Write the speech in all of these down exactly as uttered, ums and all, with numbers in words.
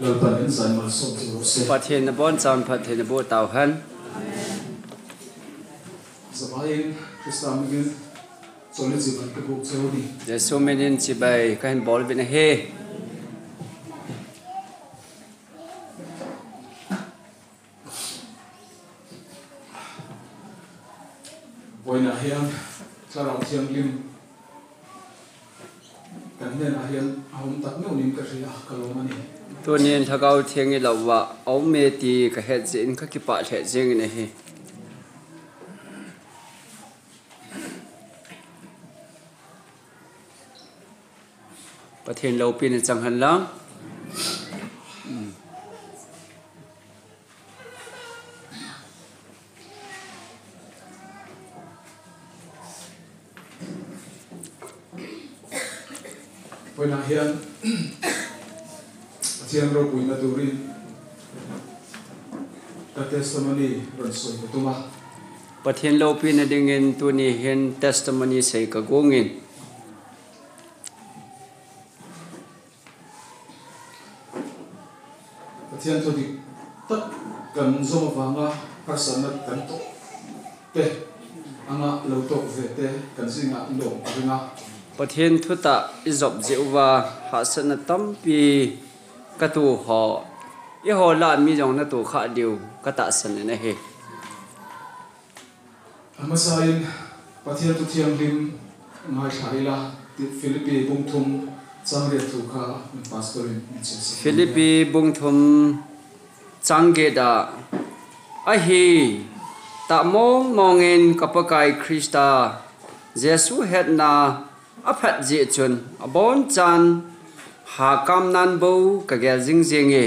Lalpan in zan malsawm cheh u se. Pathen in abonchan phatthei naboh tauhen. Zan in Krista min in chawle chibai kabuk cheh u ahi. Jesu min in chibai kahin bol uvin ahi. Vawiin a hian Thlarau Thianghlim kan hnenah hian a awm tak meuh niin ka hria, ka lawm a ni. Tunin Thlarau Thianghlim i lo uva a awm e ti ka het zia in ka kipah hle zingin ahi. Pathen lopina chang hen lang. Vawiin a hian Pathian ropuina turin ka testimony rawn sawi ka tum a. Pathian lopina dingin tuni hin testimony sawi ka guangin. Pathian thu dik tak kan zawm avanga harsatna kan tawk te anga lo tawk ve te kan zingah i lawm a ring a. Pathian thutah i zawp zia uva harsatna tampi ka tu haw, i haw la mi zawng na tu kha diu ka tahsan in ahi. A hmasain Pathian thu thianghlim ngaithla ila, ti Philippi bung thum chang riat thu kha min pastor in min chhiar sak. Philippi bung thum chang giat ah, ahi, tah mawng mawngin ka Pakai Krista Jesu hetna a phat zia chun a bawn chan ha kam nan bo ka gel zing zing e.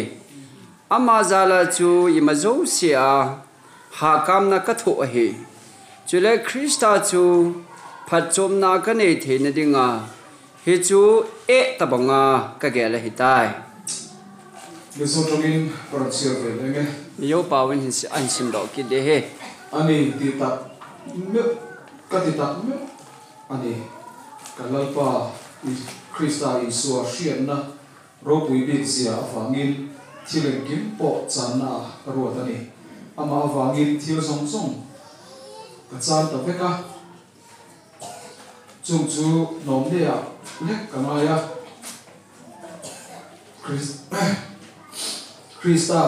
Ama zala chu ima zosia ha kamna ka thoh ahi. Chule Krista chu phatchomna ka nei theina dinga hi chu eh tabanga ka gel ahi tai. Mizo tawngin ka rawn chhiar ve leng e. Yopa win hin si-, an sim dawh kit de he. Ani ti tak meuh, ka ti tak meuh ani. Ka Lalpa i Krista Isua hriatna ropui bik zia avangin thil engkim pawh channa a ka ruat a ni. Amah avangin thil zawng zawng ka chan ta vek a, chung chu nawm neiah lek ka ngai a. Kris-, Krista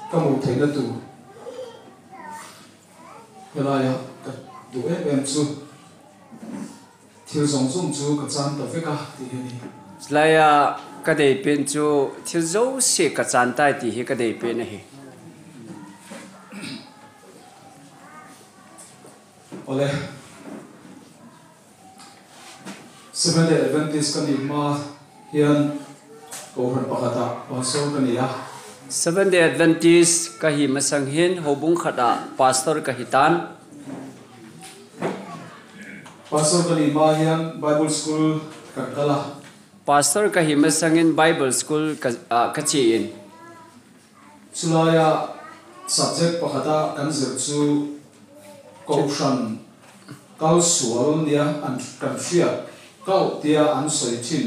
ka muh theihna tur helaia ka duh em em chu. Thil zawng zawng chu ka chan ta vek a, tih hi a ni. Laia ka dei pen chu thil zosia ka chan tai tih hi ka dei pen ahi. Awle. Seventh Day Adventist ka nih hma hian kohhran pakhatah pastor ka ni a. Seventh Day Adventist ka hi masang hin houbung khatah pastor ka hi tan. Pastor ka nih hma hian Bible School kan kal a. Pastor ka hi masangin Bible School ka, ah, ka chi in. Chulaia subject pakhata kan zir chu kohhran kal sual nia an kan hriat, kal tia an sawi thin.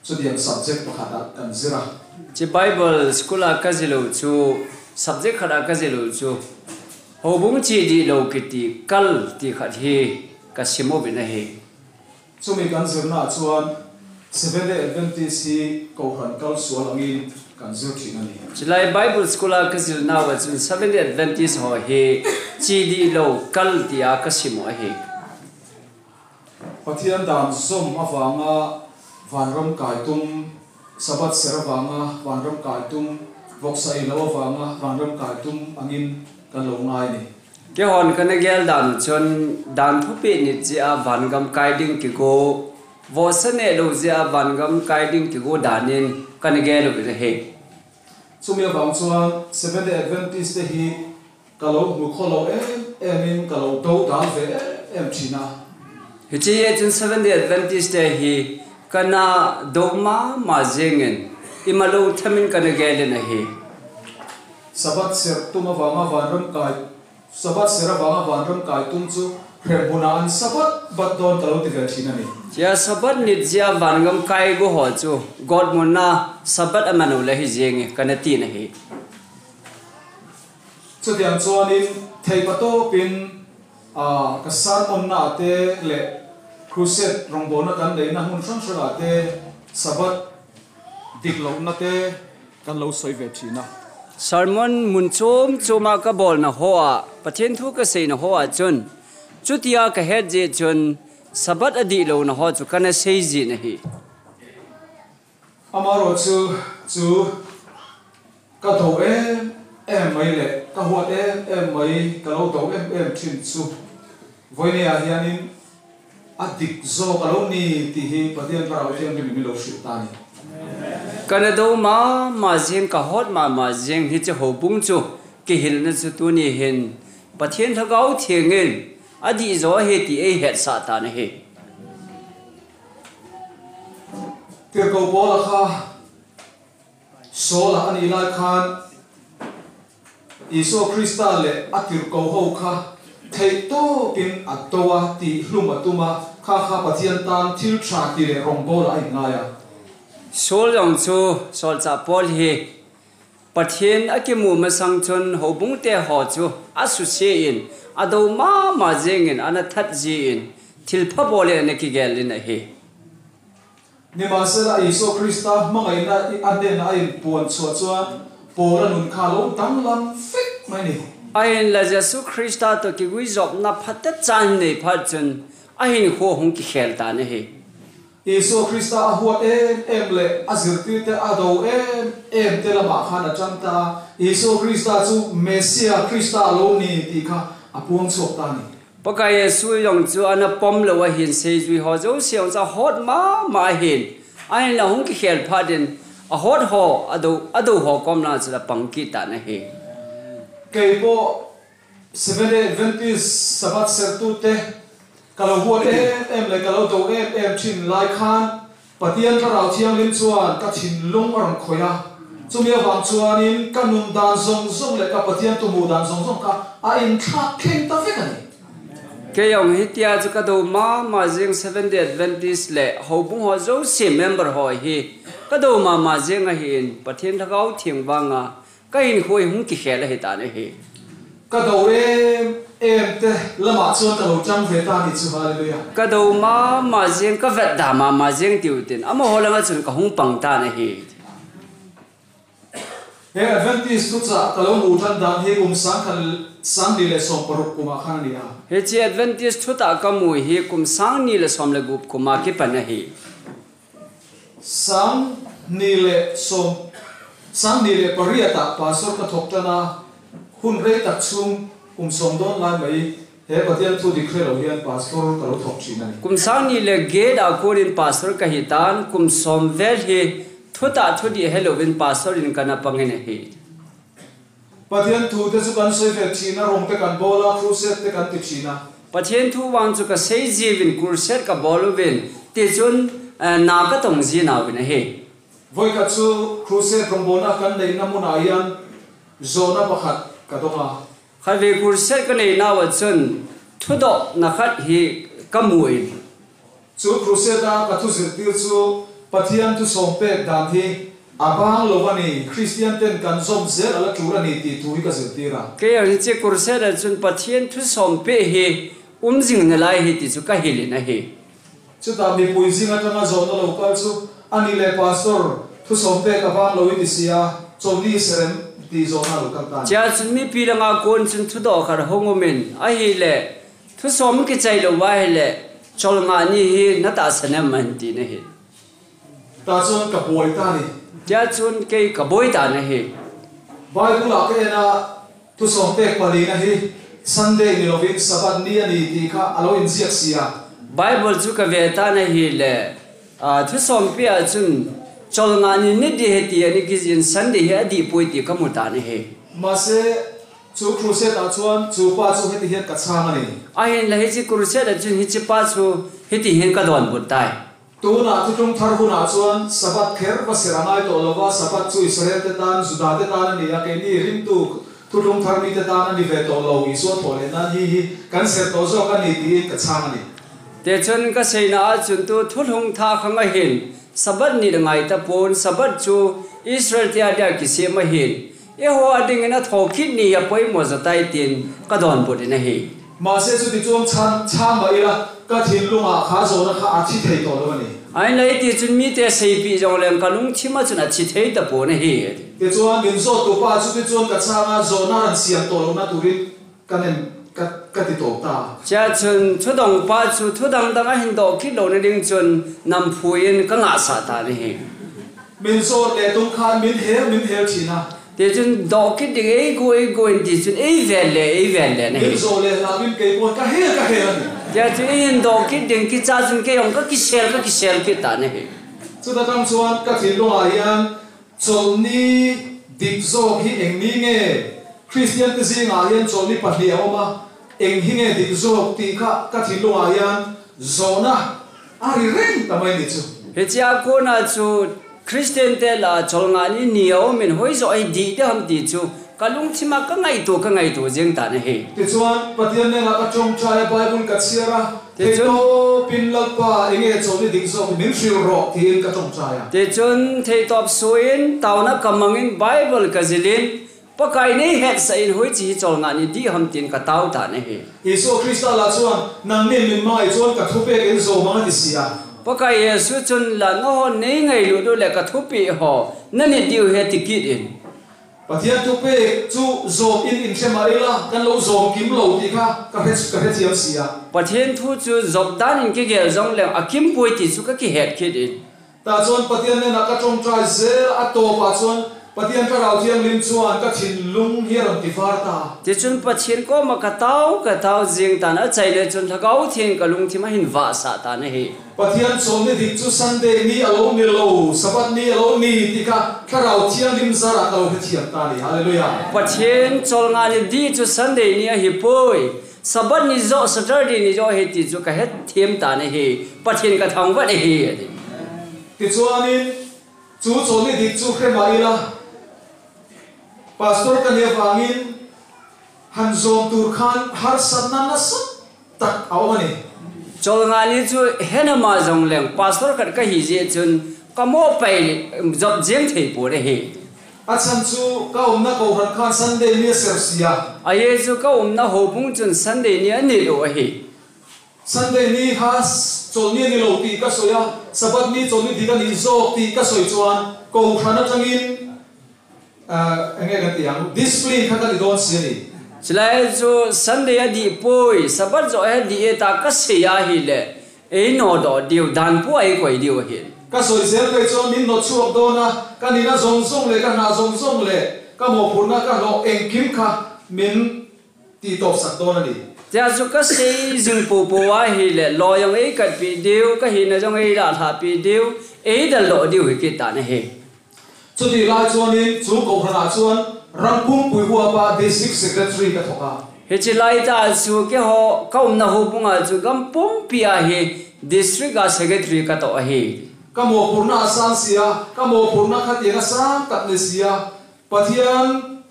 Chutiang subject pakhat a kan zir a. Chi Bible school a ka zir lo chu, subject khat a ka zir lo chu, houbung chi dih lo kiti kal ti khat hi ka sim uvin ahi. Chumi kan zirna ah chuan Seventh Day Adventist hi kohhran kal sual angin kan zir thin a ni. Chulai Bible school a ka zirna ah chun Seventh Day Adventist ho hi chi dih lo kal tia ka sim u ahi. Pathian dan zawm avanga vanram kai tum, Sabbath ser avanga vanram kai tum, vawksa ei lo avanga vanram kai tum angin kan lo ngai a ni. Keihon ka na gel dan chun dan thupi ni chia vangam kai ding kigo, vawksa neh lo chia vangam kai ding kigo danin ka na gel u ahi. Chumi avang chuan Seventh Day Adventist te hi ka lo hmu khawlo em em in, ka lo do dal ve em em thin a. Hichi e chun Seventh Day Adventist te hi ka na do ma ma zingin, ima lo thamin ka na gel in ahi. Sabbath ser tum avanga vanram kai, Sabbath ser avanga vanram kai tum chu Hremhuna an Sabbath bat don ka lo ti vel thin a ni. Chia Sabbath nit jia vangam kai go ho chu, God munna Sabbath a mano le hi jeng e, kana ti na hi. Chutiang chuanin thei patawpin, a, ka sermon na te le crusade rongbawlna kan neina hmun hrang hrang a te Sabbath dik lohna te kan lo sawi ve thin a. Sermon mun chom choma ka bawlna ho a, Pathian thu ka seina ho a chun, chutia ka het jeh chun, Sabbath a dih lohna ho chu kana sei jin a hi. Amarawh chu, chu ka do em em mai le ka huat em em mai, ka lo do em em thin chu, vawinia hianin a dik zawk a lo ni tih hi Pathian Thlarau Thianghlimin min lo hrilh ta a ni. Kana do ma ma zing, ka hawt ma ma zing hi chu houbung chu kihilna chu tuni hin Pathian Lhagao Thiangin a dih zaw a hi ti ei hetsah ta na hi. Tirhkoh Paula kha Saula a nih lai khan Isua Krista le a tirhkoh ho kha theih tawpin a do a, tih hlum a tum a, kha kha Pathian tan thil ṭha ti leh rongbawla a inngai a. Saul zawng chu, Sawlchah Paul hi Pathian a kimu masang chun houbungte haw chu a susia in a do ma ma zingin ana that ziin thilpha bawlin ana kigel in ahi. Nimahsela Isua Krista hmangaihna a hnena a inpuan chhuah chuan Paula nun kha lo danglam vek mai ni. Ahinla Jesu Krista tawh kiguizawpna phatecha nei phat chun a hinkhua hung kikhel ta na hi. Isua Krista a huat em em leh a zirtirte a do em em te lamah khan a ṭang ta a, Isua Krista chu Messia Krista a lo ni tih kha a puang chhuak ta a ni. Pakai Jesu zawng chu ana pawm lo a hin, seizui haw zosia zawng chu a hawt ma ma a hin, a hin a hung kikhel phat in a hawt haw, a do, a do haw kawmna chu a pang kit ta na hi. Kei pawh Seventh Day Adventist Sabbath sertute ka lo huat em em leh ka lo do em em ṭhin lai khan, Pathian Thlarau Thianghlim chuan ka thinlung a rawn khawih a. Chumi avang chuanin ka nun dan zawng zawng leh ka Pathian thu hmuh dan zawng zawng kha a inthlak thleng ta vek a ni. Kei zawng hitia chu ka do ma ma zing, Seventh Day Adventist leh houbung haw zosia member haw hi ka do ma ma zing a hin, Pathian Lhagao Thiang vanga ka hinkhua hi hung kikhel a hi ta na hi. Ka do em em te lamah chuan ka lo chang ve ta ni chu, hallelujah. Ka do ma ma zing, ka vet da ma ma zing tiu tin, amahaw lama chun ka hung pang ta na hi. He Adventist thuchah ka lo hmuh ṭan dan hi kum sang khat, sang ni leh sawm paruk kumah khan a ni a. Hichi Adventist thuchah ka hmuh hi kum sang ni leh sawm leh gup kuma kipan a hi. Sang ni leh sawm, sang ni leh pariat ah pastor ka thawk ṭan a, hun rei tak chhung kum sawm dawn lai mai, he Pathian thu dik hre lo hian pastor ka lo thawk ṭhin a ni. Kum sang ni leh giat ah kunin pastor ka hi tan, kum sawm vel hi thuchah thu dik hre lovin pastor in ka na pangin a hi. Pathian thu te chu kan sawi ve ṭhin a, rawng te kan bawl a, crusade te kan ti ṭhin a. Pathian thu vang chu ka sei ziuvin, crusade ka bawl uvin, tichun, eh, na ka tawng zi nauvin a hi. Vawikhat chu crusade rawngbawlna kan neihna hmunah hian zawhna pakhat ka dawng a. Khatvei crusade ka neihna ah chun thudawhna khat hi ka hmuin. Chu crusade a ka thu zirtir chu Pathian thu sawm pek dan hi a bang lo a ni, Kristian ten kan zawm zel a la tul a ni tih thu hi ka zirtir a. Kei ang hichi crusade ah chun Pathian thu sawm pek hi um zing nalai hi ti chu ka hilin a hi. Chutah mipui zing aṭanga zawhna lo kal chu, ani le pastor, thu sawm pek a bang lo i ti si a, chawlhni serem tih zawhna lo kal ta. Chea chun mipi langa kuon chun thudawh khat hawng awmin, ahileh, thu sawm kichai lo ahileh, chawlhni hi na tahsan em an ti na hi. Tah chuan ka buai ta ni. Chea chun kei ka buai ta na hi. Bible-ah ka en a, Thusawm pek palina hi Sunday ni lovin Sabbath ni a ni tih kha a lo inziak si a. Bible chu ka ve tan ahileh, a, thusawm pek ah chun chawlhni ni dih hi ti a ni kizin Sunday hi a dih pui tih ka hmu tan ahi. Mahse, chu crusade ah chuan chu pa chu heti hian ka chhang a ni. Ahinla hichi crusade ah chun hichi pa chu heti hian ka dawnbut tai. Tunah thuthlung thar hunah chuan Sabbath kher va serh a ngai tawh lova, Sabbath chu Israel te tan, Juda te tan a ni a, keini ringtu Thulhung thar mite dan a ni ve to lo, Isua thole na ni hi kan ser to zo ka ni ti ka chang ni. Te chun ka seina a chun tu thulhung thar khang a hin Sabbath ni ngai ta pon, Sabbath chu Israel te a dia kisem a hin. Eiho a dingin a thokit ni a poimo za tai tin ka donbut in ahi. Mahse chuti chuan chhan, chhan mah ila ka thinlunga kha zawhna kha a thi thei tawh lo a ni. Ahinla hiti chun mite seipih zawng leng ka lungthima chun a thi thei ta pawh a ni hi. Tichuan min zawttu pa chuti chuan ka chhanga zawhna han siam tawh lohna turin ka nen, ka, ka ti tawp ta. Chea chun thudawng pa chu thu dang dang a hin dawh kit lohna ding chun namphuiin ka ngahsah ta a ni hi. Min zawt leh tum khan min hel, min hel ṭhin a. Tichun dawh kit ding ei gu, ei gu in tichun ei vel le, ei vel le a ni hi. Min zawt leh hlak in kei pawh ka hel, ka hel a ni. Tia chu ei hin dawh kit ding kicha chun kei jong ka kisel, ka kisel kit ta a ni hi. Chuta tang chuan ka thinlungah hian chawlhni dik zawk hi eng ni nge? Kristian te zingah hian chawlhni pahnih a awm a, eng hi nge dik zawk tih kha ka thinlungah hian zawhna a ri reng ta mai ni chu. Hichea kona chu Kristian te lah chawlhni ni a awm in hoi zawh hi dih deuh ham ti chu ka lungthima ka ngaihtuah, ka ngaihtuah zing ta a ni hi. Tichuan Pathian nena ka ṭawngṭai a, Bible ka chhiar a, tichun theitawpin Lalpa enge chawlhni dik zawk min hrilh rawh tiin ka ṭawngṭai a. Tichun theitawp suoin taona ka mangin Bible ka zilin Pakai nei hetsah in hoi chi hi chawlhni dih ham tiin ka tau ta a ni hi. Isua Krista lah chuan nangni min hmangai chuan ka thupek in zawm ang a ti si a. Pakai Jesu chun lah nahon nei ngailut u leh ka thupek ho na nit diu hi a ti kit in. Pathian thupek chu zawm in inhre mah ila kan lo zawm kim lo tih kha ka hre, ka hrethiam si a. Pathian thu chu zawp dan in kigel zawng leng a kim puai ti chu ka kihet kit in. Tah chuan Pathian nena ka ṭawngṭai zel a, a tawpah chuan Pathian Thlarau Thianghlim chuan ka thinlung hi a rawn tivar ta. Tichun Pathian kawma ka tau, ka tau zing tan a, a chai le chun Lhagao Thiangin ka lungthim a hin vahsah ta a ni hi. Pathian chawlhni dik chu Sunday ni a lo ni lo, Sabbath ni a lo ni tih kha Thlarau Thianghlim zarah ka lo hrethiam ta a ni. Hallelujah. Pathian chawlhni dih chu Sunday ni a hi puai. Sabbath ni zawh, Saturday ni zawh hi ti chu ka hrethiam ta a ni hi. Pathian ka thangvah a ni hi, a ti. Tichuanin, chu chawlhni dik chu hre mah ila, Pastor ka nih avangin han zawm tur khan harsatna nasa tak a awm a ni. Chawlhni chu hena mah zawng leng, Pastor khat ka hi zia chun ka mawhpai zawp zing thei pawh a ni hi. A chhan chu ka umna kohran khan Sunday ni a ser si a. A zia chu ka umna houbung chun Sunday ni a nit u a hi. Sunday ni kha chawlhni a ni lo tih ka sawi a, Sabbath ni chawlhni dik a nih zawk tih ka sawi chuan, kohran aṭangin, ah, enge kan ti ang, discipline kha ka ti dawn si a ni. Chulai chu Sunday a dih puai, Sabbath zawh hi a dih e ta ka sawi a hi leh, ei nawdawh diu, dan pua ei koi diu a hin. Ka sawi zel phei chuan min nawt chhuak dawn a, ka nihna zawng zawng leh, ka hna zawng zawng leh, ka mawhphurhna ka hlawh engkim kha min tih tawpsak dawn a ni. Tia chu ka sawi zing po po a hi leh, lawi zawng ei katpih diu, ka hihna zawng ei lahlahpih diu, ei dal dawh diu hi kit ta a ni hi. Chutih lai chuanin chu kohranah chuan Ram Pumpui Huapa District Secretary ka thawk a. Hichi lai ta chu keiho ka umna houbunga chu gam pumpi a hi District a Secretary ka tawh a hi. Ka mawhphurhna a sang si a, ka mawhphurhna khatiang a sang tak ni si a, Pathian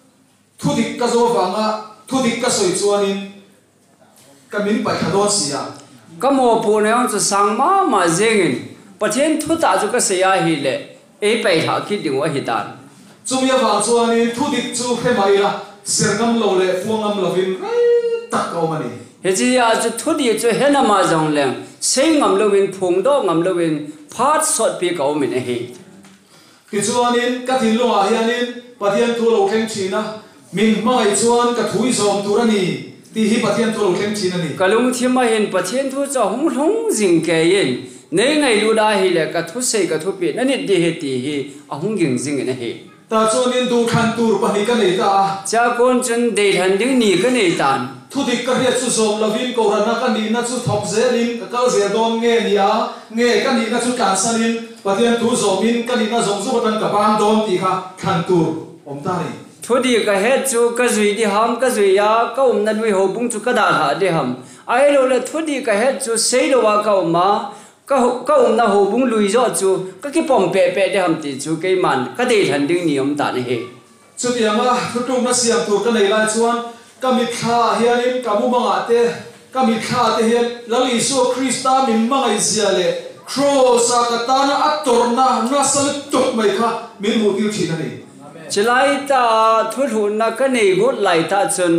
thudik ka zawh vanga, thudik ka sawi chuanin ka min paih thla dawn si a. Ka mawhphurhna zawng chu sang mama zingin, Pathian thutah chu ka sawi a hi leh, ei paih thla kit ding u a hi tan. Chumi avang chuanin thudik chu hre mah ila, ser ngam lo leh puang ngam lovin rei tak ka awm a ni. Hichia chu thudik chu hena mah zawng leng, sawi ngam loin, phungdawh ngam loin, phat sawtpi ka awm in a hi. Tichuanin ka thinlungah hianin Pathian thu a lo thleng ṭhin a, min hmangaih chuan ka thu i zawm tur a ni, tih hi Pathian thu a lo thleng ṭhin a ni. Ka lungthim a hin Pathian thu chu a hung hlung zing keiin, nei ngailut a hi leh ka thusei ka thupeh na nit di hi tih hi a hung ging zingin a hi. Tah chuanin duhthlan tur pahnih ka nei ta a. Chea kon chun deithlan ding ni ka nei tan. Thudik ka hriat chu zawm lovin, kohranna ka nihna chu thawk zelin ka kal zel dawn nge nia, nge ka nihna chu tlansanin, Pathian thu zawmin ka nihna zawng zawng atan ka bang dawn tih kha thlan tur awm ta ni. Thudik ka het chu ka zui di ham, ka zui a, ka umna lui houbung chu ka dalha di ham. Ahiloleh thudik ka het chu sei lo a ka um a, ka ho-, ka umna houbung lui zawh chu ka kipawm peh peh di ham ti chu keiman ka deithlan ding ni awm ta ni hi. Chutianga thutlukna siam tur ka nei lai chuan, ka mitthla hianin ka mumangah te, ka mitthla te hian Lal Isua Krista min mangaih zia leh cross-a ka tana a tawrhna nasa lutuk mai kha min hmuhtir ṭhin a ni. Chilai ta thuhlutna ka nei gut lai ta chun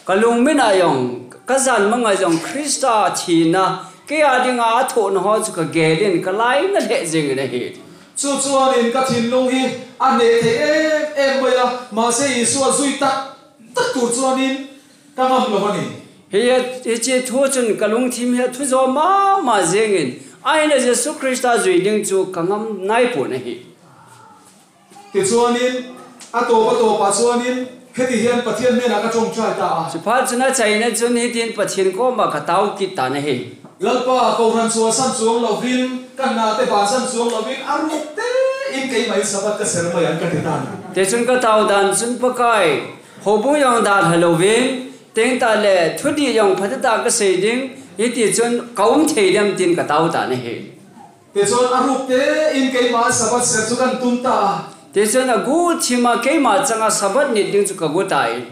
ka lungminah jong, ka zan mangah jong Krista thina, kei a dinga a thawhna haw chu ka gelin ka laina hleh zingin a hi. Chu chuanin ka thinlung hi a hneh thei em em mai a, mahse Isua zui tak tak tur chuanin ka ngam lo a ni. Hi, hi chi thu chun ka lungthim hi a thu zawm mah mah zingin, a hina Jesu Krista zui ding chu ka ngam nai pawh a hi. Tichuanin, a tawp a tawpah chuanin, heti hian Pathian hnenah ka ṭawngṭai ta a. Chuphat chun a chaina chun hitin Pathian kawmah ka tau kit ta a hi. Lalpa, kohhran chhuahsan chuang lovin, ka nate bansan chuang lovin, a ruk te in keimah in Sabbath ka ser mai ang ka ti ta a. Tichun ka tau dan chun Pakai, houbung jong dalha lovin, teng tah le thudih jong phatata ka sei ding, hiti chun ka um thei dem tin ka tau ta a hi. Tichuan a ruk te in keimah Sabbath ser chu kan tum ta a. Tichuan a gu thima keimah changa Sabbath nit ding chu ka gu ta in.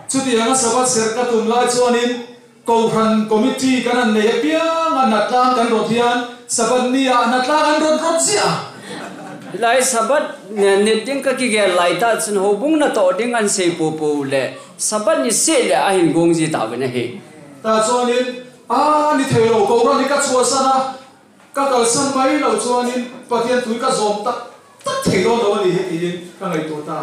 Chutianga Sabbath ser ka tum lai chuanin, kohhran committee kan han nei apianga natlang kan rawt hian, Sabbath nia natlang an rawt rawt zia. Hilai Sabbath nit ding ka kigel lai ta chun houbung na tawh ding an sei po po le, Sabbath ni seh le a hin gung zi ta vin a hi. Ta chuanin, a ni thei lo, kohhran hi ka chhuahsan a, ka kalsan mai lo chuanin Pathian thu hi ka zawm tak tak thei dawn lo a ni hi tiin ka ngaihtuah ta.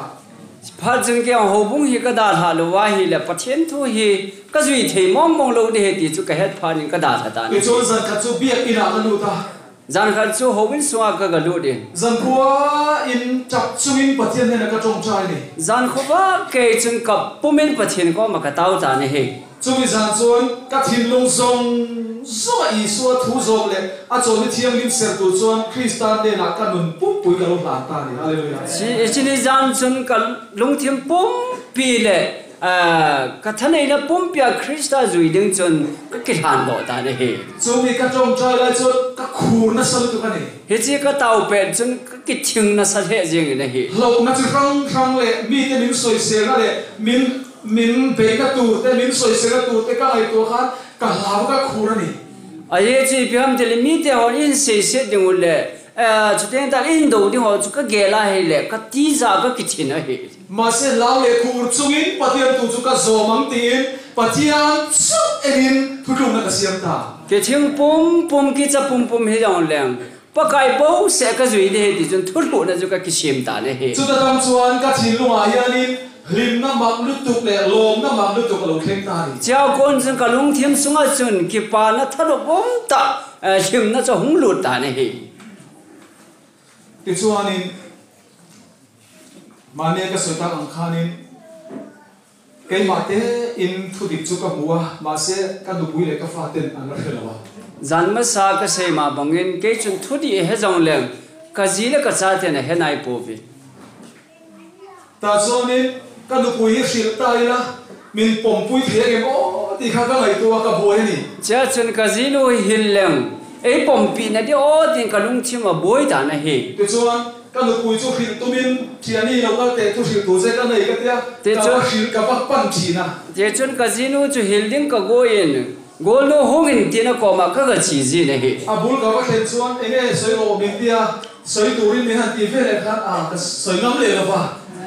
Phat chun kei ang houbung hi ka dalha lo a hi le Pathian thu hi ka zui thei mawng mawng lo ni hi ti chu ka het phanin ka dalha ta ni. Tichuan zan khat chu biak inah ka lut a. Zan khat chu hou in sungah ka ga lut in. Zan khua in chap chungin Pathian hnenah ka ṭawngṭai ni. Zan khua kei chun ka pumin Pathian kawmah ka tau ta ni hi. Chumi zan chuan ka thinlung zawng zawng a Isua thu zawm leh a chawlhni thianghlim ser tur chuan Krista hnenah ka nun pumpui ka lo hlan ta a ni. Hallelujah. Chi, chini zan chun ka lungthim pumpi leh, ah, ka thaneina pumpia Krista zui ding chun ka kihlan lawh ta a ni hi. Chumi ka ṭawngṭai lai chuan ka khur nasa lutuk a ni. Hichi ka tau pet chun ka kithing nasa hle zingin a hi. Hlauhna chi hrang hrang leh mite min sawiselna leh min Min beihna tur te, min sawisel na tur te ka ngaihtuah khan ka hlau ka khur a ni. A hi chu ipi ham tile mite hon in seiset ding u le, eh, chuteng tan in do ding ho chu ka gel a hi le, ka tija ka kithin a hi. Mahse, hlau leh khur chungin Pathian thu chu ka zawm ang tiin, Pathian chu enin thutlukna ka siam ta. Kithing pum pum, kicha pum pum hi jong leng. Pakai bouseh ka zui ding hi ti chun thuhluhna chu ka kisem ta na hi. Chuta tang chuan ka thinlungah hianin hlimna mak lutuk leh lawmna mak lutuk a lo thleng ta a ni. Chea kon chun ka lungthim sungah chun kipana thanop um tah, eh, hlimna chu a hung lut ta na hi. Tichuanin, mahni ka sawi tak ang khanin, keimah te in thudik chu ka hmu a, mahse, ka nupui leh ka faten an la hre lo a. Zan masa ka sei mah bangin, kei chun thudik he jong leng, ka zi leh ka chaten a he nai pouve. Tah chuanin ka nupui hi hrilh ta ila, min pawmpui thei angem aw tih kha ka ngaihtuah a ka buai a ni. Chea chun ka zinu hi hil leng, ei pawmpihna ding aw tin ka lungthim a buai dan a hi. Tichuan, ka nupui chu hrilh tumin, ṭhian ni lo kal teh thu hrilh tur che ka nei ka tia, ka va hrilh, ka va pan ṭhin a. Tichun ka zinu chu hil ding ka guai in, Golnu hung in tin a kawmah ka ga chi zin a hi. A bul ka va thlen chuan, enge sawi awm in tia, sawi turin min han ti ve leh khan, a, ka sawi ngam leh lo va.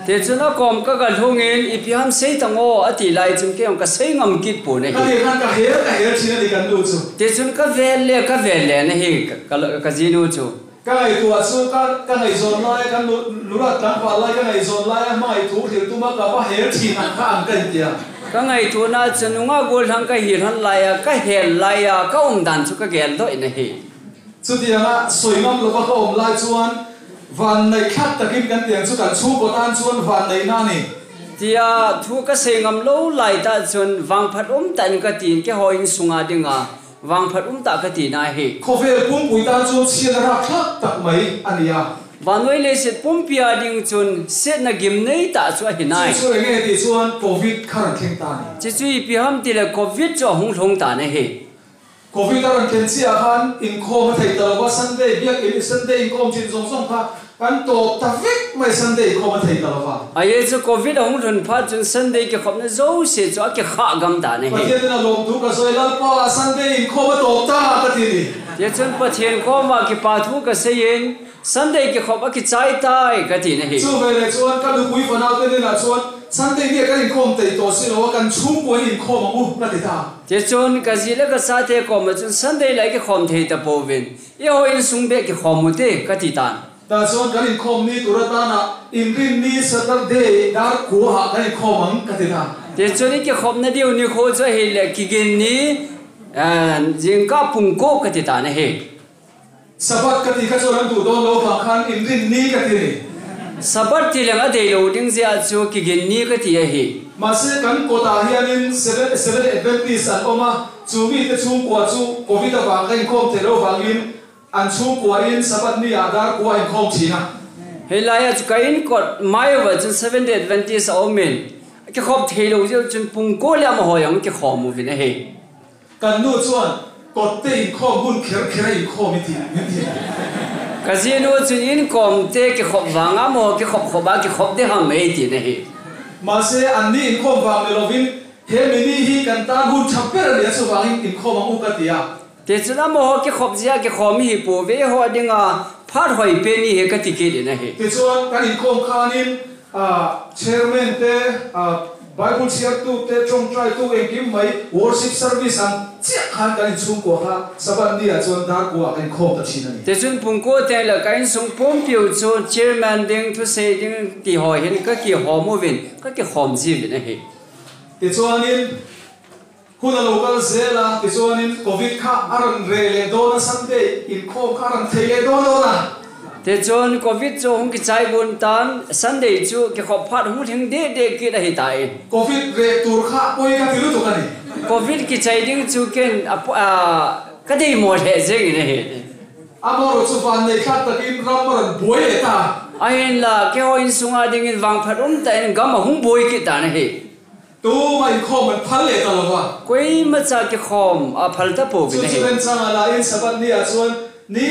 Tichun a kawm ka ga hlungin, ipi ham sei ta ngaw a ti lai chun kei ang ka sei ngam kit pun a hi. Ka ti khan ka hel, ka hel ṭhin a ni kan nu chu. Tichun ka vel leh, ka vel leh na hi ka, ka, ka zinu chu. Ka ngaihtuah chu ka, ka ngaihzawn lai, ka nu, nula tlangval lai ka ngaihzawn lai a, hmangaih thu hrilh tuma ka va hel ṭhin ang kha ang ka intia. Ka ngaihtuahna chu nunga gollhang ka hi hlan lai a, ka hel lai a, ka umdan chu ka gel dawh in a hi. Chutianga sawi ngam lova ka awm lai chuan, vannei thlak takin kan tiang chu kan chhungkaw tan chuan vanneina a ni. Tia thu ka sei ngam lo lai ta chuan vangphat um takin ka tiin keiho insunga dinga, Vangphat um tah ka tina hi. Khawvel pumpui tan chuan siatna rapthlak tak mai a ni a. Vannoi leiset pumpi a ding chun siatna gimnei tah chu a hi nai. Chu chu enge tih chuan covid kha rawn thleng ta a ni. Chu chu ipi ham tih leh covid chu a hung hlawng ta na hi. Covid a rawn thlen chiah khan inkhawm a thei ta lo va, Sunday biak in, Sunday inkhawm ṭhin zawng zawng kha Kan top ta vek mai Sunday khom a thei ta lova. Ajeh chu covid ahung lhun phat chun Sunday kikhopna jouse chu akikhah gam tan ahi. Pathen in alom thu kasei, Lalpa Sunday in khom a top ta kati ni. Tichun Pathen koma kipa thu kasei in Sunday kikhop akichai tai kati nahi. Chuvele chuan ka nupui fanau te nena chuan Sunday nia kan inkhom tei tawh si lo a, kan chhungkua in inkhom ang u ka ti ta. Tichun ka zi le ka chate koma chun Sunday la i kikhom thei ta pouvin, i ho insung beh kikhom u te ka ti tan. Tah chuan kan inkhawm ni tur atana, Inrinni Saturday dar kua ah kan inkhawm ang ka ti ta. Tichun i kikhopna diu nikho chu ahile Kiginni, eh, zingkah pungkua ka ti tan ahi. Sabbath ka ti kha chuan an duh dawn lo vang khan Inrinni ka ti ni. Sabbath ti leng a dei lo ding zia chu Kiginni ka ti ahi. Mahse, kan kawtah hianin Seven, Seven Adventist an awm a, chu mite chhungkua chu covid avang ka inkhawm thei lo vangin, an chhungkua in Sabbath ni ah dar kua inkhawm ṭhin a. Helai a chu ka inkawt mai uva chun Seventh Day Adventist a awm in, a kikhawp thei lo zia chun pungkua le amahaw ang kikhawm uvin ahi. Kan nu chuan, "Kawtte inkhawm hun kher kher a inkhawm i ti," min ti. Ka zinu chun, "Inkawmte kikhawp vanga amahaw kikhawp khawp a kikhawp de ham ei," ti nahi. Mahse, an ni inkhawm vang ni lovin, "He mi ni hi kan tan hun ṭha ber a nia, chuvangin inkhawm ang u," ka ti a. Tichun amahaw kikhop zia kikhawm hi pu ve ho dinga phat hoi pe ni he ka ti kit in ahi. Tichuan kan inkhawm khanin, ah, chairman te, ah, Bible chhiartu te, ṭawngṭaitu engkim mai worship service ang chiah khan kan inchhungkua kha Sabbath ni ah chuan dar kua kan inkhawm ta ṭhin a ni. Tichun pungkua te la ka insung pumpiu chu chairman ding, thusei ding ti ho hin ka kihawm uvin, ka kikhawm ziuvin ahi. Tichuanin, Hun a lo kal zel a, tichuanin covid kha a rawn reh leh dawn a, Sunday inkhawm kha a rawn thei leh dawn dawn a. Tichun covid chu hung kichai gun tan, Sunday chu kikhop phat hung thleng deh deh kit ahi ta e. Covid reh tur kha pawi ka ti lutuk a ni. Covid kichai ding chu ken a pu-, a, ka dei maw leh zeng in ahi. Amaherawhchu vannei thlak takin ram a rawn buai leh ta. Ahinla, keiho insunga dingin vangphat um takin gam a hung buai kit ta ahi. Tuma inkhawm an phal leh ta lo va. Koima cha kikhawm a phal ta pouvin ahi. Chu chu ven changa la in Sabbath ni ah chuan ni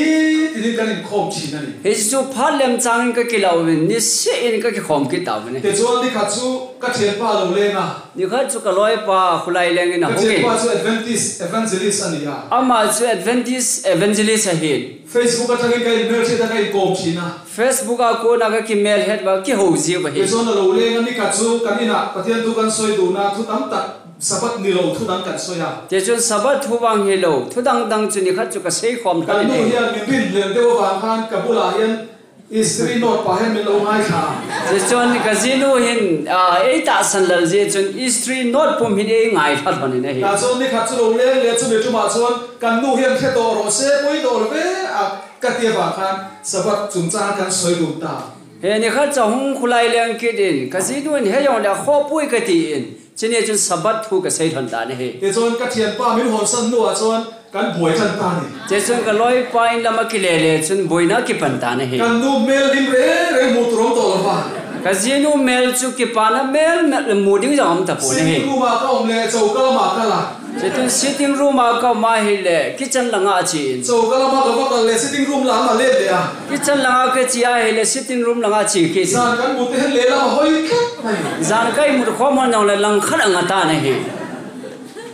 tinin kan inkhawm ṭhin a ni. Hichu phat lem changin ka kila uvin, ni se in ka kikhawm kit ta uvin ahi. Tichuan ni khat chu ka ṭhianpa lo leng a. Ni khat chu ka lawipa Khulai Leng in a hung in. Ka ṭhianpa chu Adventist evangelist a ni a. Ama chu Adventist evangelist ahin. Facebook aṭangin ka inmel ṭhin a, ka inkawm ṭhin a. Facebook a kona ka kimel het va, kiho ziu va hi. Tichuan a lo leng a, ni khat chu kan inah Pathian thu kan sawi dun a, thu tam tak Sabbath ni lo thu dang kan sawi a. Tichuan Sabbath thu vang hi lo, thu dang dang chu ni khat chu ka sei khawm hlawm in ahi. Kan nu hian min rin hlel deuh avang khan ka bulah hian history note pa hian min lo ngaithla. Tichuan ka zinu hin, ah, ei tahsan lal zia chun history note pum hin ei ngaithla hlawm in ahi. Tah chuan ni khat chu lo leng leh chu mi ṭumah chuan kan nu hian hre tawh rawh se, pawi tawh ve a. Ka ti avang khan Sabbath chungchang kan sawi dun ta. He ni khat chu hung Khulai Leng kit in, ka zinu in hei awng leh a khawpui ka ti in, chuni chun Sabbath thu ka sei hlawm ta ahi. Tichuan ka ṭhianpa min hawnsan hnuah chuan kan buai ṭan ta ni. Tichuan ka lawipa in lam a kile leh chun buaina a kipan ta ahi. Kan nu mel dim reng reng hmuh tur awm tawh lo va. Ka zinu mel chu kipana mel mel mu ding zawng awm ta pawh ahi. Sitting room ah ka awm leh choka lamah ka la. Tichuan sitting room ah ka awm ahileh kitchen langa a che in. Choka lama ka va kal leh sitting room lam a let leh a. Kitchen langa ka che ahileh sitting room langa che kit. Zan kan mut te hian lehlam a hawi tlat mai. Zan ka imut khawm hon jong leh langkhat a nga ta ahi.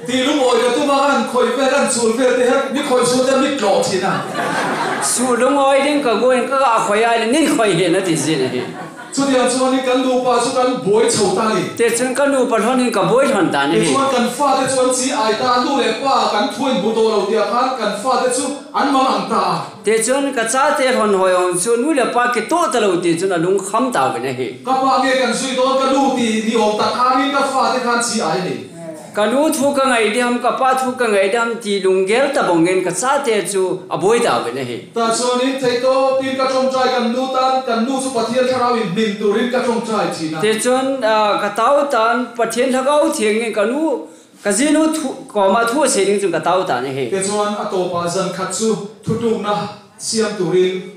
Tih lungawi ka tum a, kan khawih vel, kan chul vel te hian ni khawih suh te mit tlawh ṭhin a. Suh lungawi ding ka guh in ka ga khawih ahileh nin khawih hi na ti zin ahi. Chutiang chuan kan nupa chu kan buai chho ta ni. Tichuan ka nupa hlawnin ka buai hlawm ta ahi. Tichuan kan fate chuan chi ai ta, nu leh pa kan thu in hmu tawh lo tia khan kan fate chu an mangang ta. Tichuan ka chate hlawm hawi awm chu nu leh pa kitoh ta lo ti chuan a lungkham ta uvin ahi. Ka pa nge kan zui dawn ka nu ti ni awm tak khanin ka fate khan chi ai ni. Ka nu thu ka ngai diam, ka pa thu ka ngai diam ti lunggel ta bawngin ka chate chu a buai ta uvin ahi. Tah chuanin theihtawpin ka ṭawngṭai kan nu tan, kan nu chu Pathian Thlarau in hmin turin ka ṭawngṭai ṭhin a. Tichuan, ah, ka tau tan, Pathian Lhagao Thiangin ka nu, ka zinu thu, kawma thu a sei ding chun ka tau tan ahi. Tichuan a tawpah zan khat chu thutlukna siam turin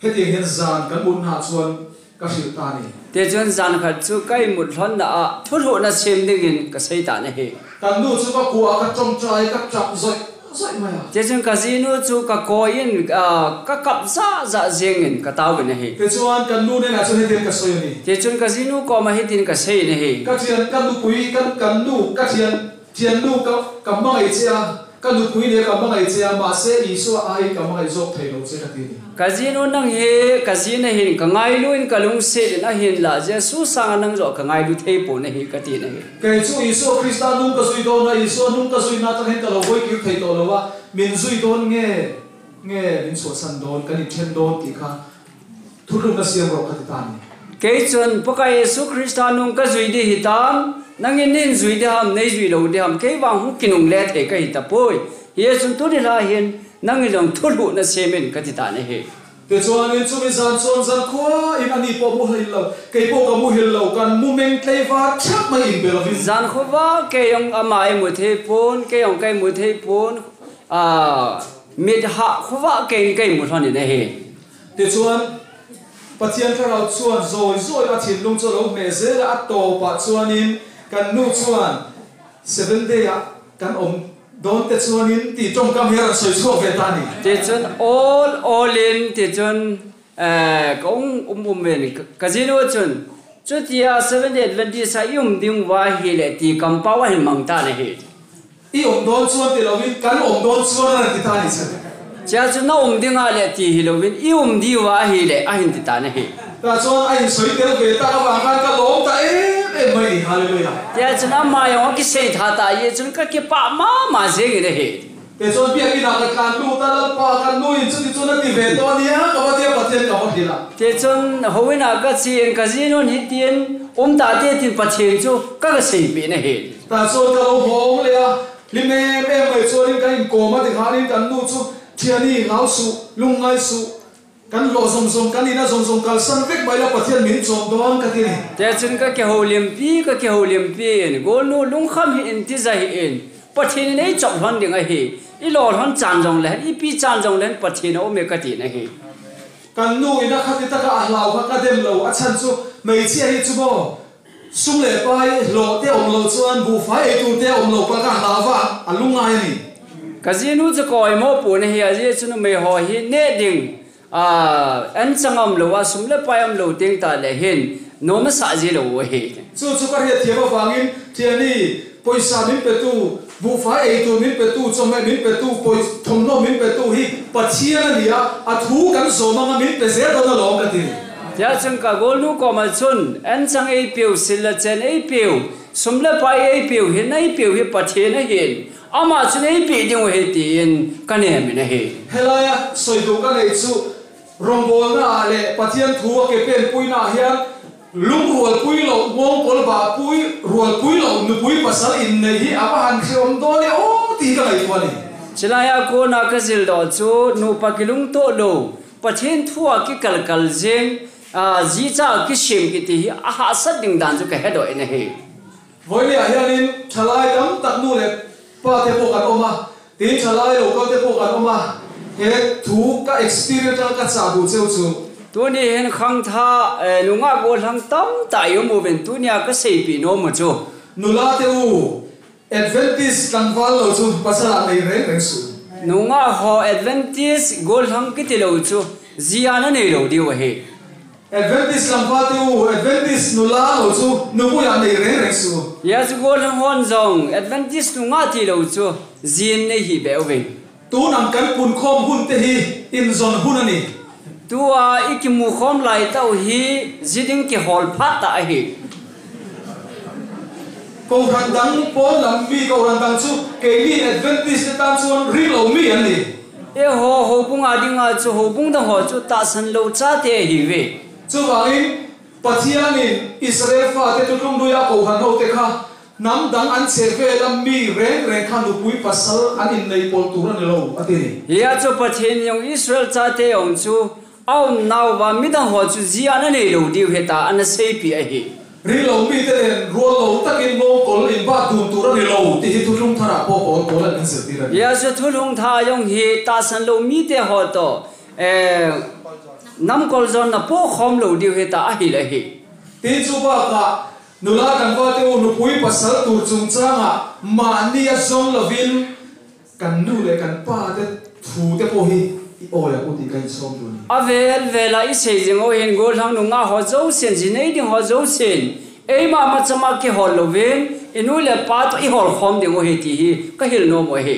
Hetiang hian zan kan mutna chuan ka hrilh ta ni. Tichuan zan khat chu ka imut hlawnna a thuhluhna siam dingin ka sei ta ahi. Kan nu chu ka kuah a ka ṭawngṭai, ka ṭap zawih Soi mai a. Tichun kajinu chu kakoi in, ah, kakap jahjah jeng in kataovin ahi. Tichuan kanu nena chun hitin kasei ahi. Tichun kajinu koma hitin kasei in ahi. Ka thian, ka nupui, ka, kanu, ka thian, thiannu ka, ka mangai che a, ka nupui le ka mangai che a, mahse Isua a hi ka mangai jop thei lo che kati ni. Kajinu nang hi, kajinu hin kangailu in kalungset in ahinlah, Jesu sanga nang joh kangailu thei pon ahi kati in ahi. Kei chu Isua Krista nung kajui don a, Isua nung kajui na tah hin kalo boi kit thei tolo a, min jui don nge, nge, min suasan don, ka ni then don ti kha. Thulhutna siam ro kati tan. Kei chun Pakai Jesu Krista nung kajui di hitan, nangin nei jui di ham, nei jui lo di ham, kei vang hung kinungle thei kahi tapoi. Hichun tuni lai hin, nangin jong thulhutna siam in kati tan ahi. Tichuan in chumi jan chuan jan khuva in ani pawh mu hil lo, kei pawh ka mu hil lo, kan mu meng tlei va thak mai in bel vin. Jan khuva kei jong ama ei mu thei pon, kei jong kei mu thei pon, a, mit hah khuva kei in kei mu hlon in ahi. Tichuan Pathian Thlarau chuan zawi zawi a thinlung chu a lo hmeh zel a, a tawpah chuan in kan nu chuan Seven Day ah kan awm dawn te chuan in ti ṭawngkam hi a rawn sawi chhuak ve ta ni. Tichun awl awl in tichun, eh, ka um um um in ka, kajinu chun chutia Seven Day Adventist a i um ding uva ahileh ti kampau a hin mang ta na hi. I awm dawn chuan ti lo in kan awm dawn chuan a rawn ti ta ni chun. Chea chu na um ding a leh ti hi lo in i um di uva ahileh a hin ti ta na hi. Tah chuan a insawi tel ve tak avang khan ka lawm ta em em mai ni, hallelujah. Tia chun ama jong a kisei tha ta, hi chun ka kipah ma ma jeng in ahi. Tichuan biakin ah ka tlan lut a, Lalpa kan nu in chuti chu na ti ve tawh a nia, ka va tia, Pathian ka va hrilh a. Tichun houin ah ka chi in ka jinun hitin um ta te tin Pathian chu ka, ka seipeh in ahi. Tah chuan ka lo hawng leh a, hlim em em mai chuan in ka inkawm a, tikhan in kan nu chu, Thiani, hlau suh, lungngai suh. Kan hlawh zawng zawng, kan ina zawng zawng kalsan vek mai la, Pathian min chawm dawn ka ti ni. Tia chun ka kihoulimpi, ka kihoulimpi in, Golnu lungkham hih in, tija hih in, Pathian in ei chawp hlawn ding ahi. I hlawh hlawn chan zawng leh, i pi chan zawng leh Pathian a um e ka ti na hi. Kan nu ina khati taka a hlau kha ka dem lo, a chhan chu hmeichhia hi chu maw. Sum leh pai hlawh te awm lo chuan, buhfai ei tur te awm lo pa ka hlau va, a lungngai a ni. Ka jinu chu ka awimawh pon ahi, a jeh chu numei haw hi neh ding, a, an chang awm lo a, sum leh pai awm lo teng tah leh hin, nuam a sah ji lo u ahi. Chu chu ka hriat thiam avangin, Thiani, pawisa min petu, buhfai ei tur min petu, chawhmeh min petu, pawi thawmhnaw min petu hi Pathian a ni a, a thu kan zawm anga min pe zel dawn alawm ka ti. Tia chun ka Golnu kawma chun, an chang ei peu, sil leh chen ei peu, sum leh pai ei peu, hin ei peu hi Pathian ahin, amah chun ei pe ding u ahi tiin ka nemin ahi. Helaia sawi duh ka nei chu, rawngbawlna ah leh Pathian thu a ke penpuina ah hian, lung rualpui lo, ngawngkawl bah pui, rualpui lo, nupui pasal innei hi a va han hreawm dawn e aw, tih ka ngaihtuah a ni. Chulai a kona ka zil dawh chu, nupa kilungtuah lo, Pathian thu a kikalkal zing, a, zi cha a kisem kiti hi a hahsat ding dan chu ka he dawh in ahi. Vawiinah hianin ṭhalai tam tak nu leh pa te pawh kan awm a, tin ṭhalai lo kal te pawh kan awm a, he thu ka experience a ka chah duh cheu chu. Tuni hin khangtha, eh, nungah gollhang tam tak i awm uvin, tunia ka seipih nuam u chu. Nula te u, Adventist tlangval lo chu pasal a nei reng reng suh. Nungah haw Adventist gollhang kiti lo chu, zia na nei lo diu ahi. Adventist tlangval te u, Adventist nula lo chu, nupuiah nei reng reng suh. Hia chu gollhang hon zong, Adventist nungah ti lo chu, zin nei hi beh uvin. Tun ang kan pun khawm hun te hi, inzawn hun a ni. Tua i kimu khawm lai tau hi, zi ding kihawl phat ta ahi. Kohran dang pawl lam mi, kohran dang chu, keini Adventist te tan chuan ring lo mi an ni. Eihaw, houbung a dinga chu, houbung dang haw chu, tahsan lo chate ahi ve. Chuvangin, Pathianin Israel fate thuthlung lui a kohran ho te kha, hnam dang an cheh vel a mi reng reng kha nupui pasal an innei pawl tur a ni lo, a ti ni. Hia chu Pathian jong Israel chate jong chu, a umnauva midang haw chu zia na nei lo diu heta, ana seipih ahi. Ring lo mi te nen rual lo takin ngawngkawl inbat dun tur a ni lo, ti hi thuthlung thara pawl pawl pawl an zirtir a ni. Hia chu thuthlung tha jong hi tahsan lo mi te haw tawh, eh, namkawl zawnna pawh khawm lo diu heta a hil ahi. Tin chu bakah, nula tlangval te u nupui pasal tur chungchangah mahni a zawng lovin, kan nu le kan pa te thu te po hi i oi a u ti ka insawm dun. A vel vel a i sei jing u hin gollhang nungah ho jousen, ji nei ding ho jousen, eima machama kihol louvin, i nu le pa toh i hol khom ding u hi ti hi ka hil nom u ahi.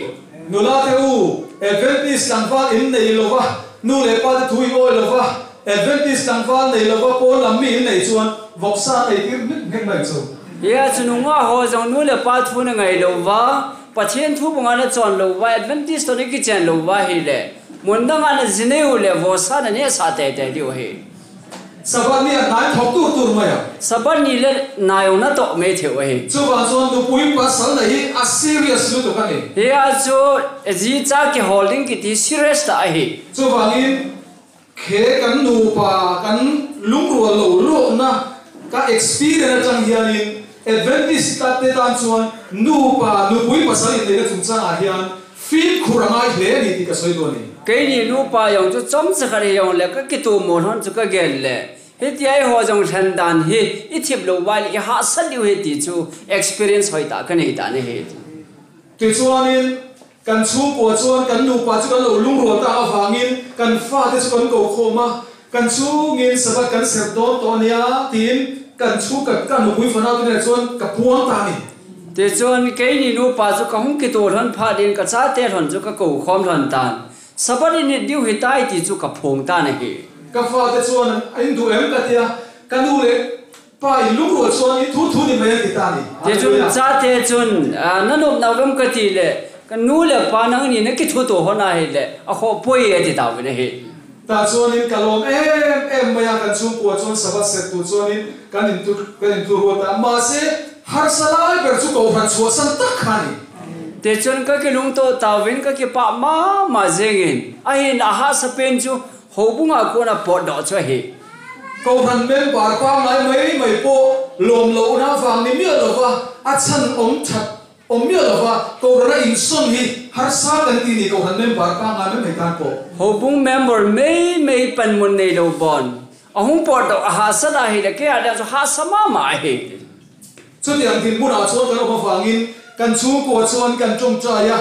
Nula te u, Adventist tlangval in nei lova, nu le pa te thu i oi lova, Adventist tlangval nei lova, Paul lam mi in nei chuan voksa nei tir mek mek mai chu. Hia chu nungah ho jong nu le pa thu na ngai lova, Pathian thu bunga na chon lova, Adventist toh na kichen lova hi le, mun danga na ji nei u le voksa na neh sa tete diu hi. Sabbath ni a nai thawk tur tur mai a. Sabbath ni le nai u na tawh mai thei u ahi. Chuvang chuan nupui pasal na hi a serious lutuk a ni. Hia chu ji cha kihol ding kiti serious ta ahi. Chuvangin khe kan nupa kan lungrual lo lawhna ka experience aṭang hianin Adventist tlangte tan chuan nupa nupui pasal inneina chungchangah hian fimkhur a ngai hle a ni tih ka sawi dawn a ni. Keini nupa jong chu chomcha khat hi jong le ka kitu mawl hon chu ka gen le. Hitia eiho jong thlen dan hi i thip lo vai le i hahsat diu hi ti chu experience hoi ta ka nei ta ni hi. Tichuanin kan chhungkua chuan kan nupa chu kan lo lungrual ta avangin kan fate chu kan ko khawm a, kan chhungin Sabbath kan ser dawn tawh a nia tiin kan chhung kan, kan nupui fanau te nen chuan ka puang ta a ni. Tichuan keini nupa chu ka hung kitu hlan phat in ka chate hlan chu ka ko khawm hlan tan. Sabbath i nit diu hi tai ti chu ka phawng ta na hi. Ka fate chuan an duh em ka tia, ka nu le pa in lungrual chuan i thu thu ni mai a ti ta ni. Tichun chate chun, a, na nop nau em ka ti le, ka nu le pa nangni na kithu tu hon a hi le, a kho poi a ti ta vin a hi. Tah chuanin ka lawm em em mai a kan chhungkua chuan Sabbath ser tur chuanin kan intu, kan intu ruat a. Mahse, harsa lai ber chu kohhran chhuahsan tak kha ni. Tichun ka kilungto ta vin ka kipah ma ma zingin. Ahin a hahsa pen chu houbunga kona potdoh chu ahi. Kohhran member pangngai mai mai pawh lawm lohna vang ni miah lova, a chhan awm that awm miah lova, kohhrana insawn hi harsa kan ti ni, kohhran member pangngai mai mai tan pawh. Houbung member mai mai panmun nei lo bawn. A hung potdoh a hahsa ta hi le, kei a dang chu hahsa ma ma ahi. Chutiang dinhmunah chuan kan awm avangin kan chhungkua chuan kan ṭawngṭai a,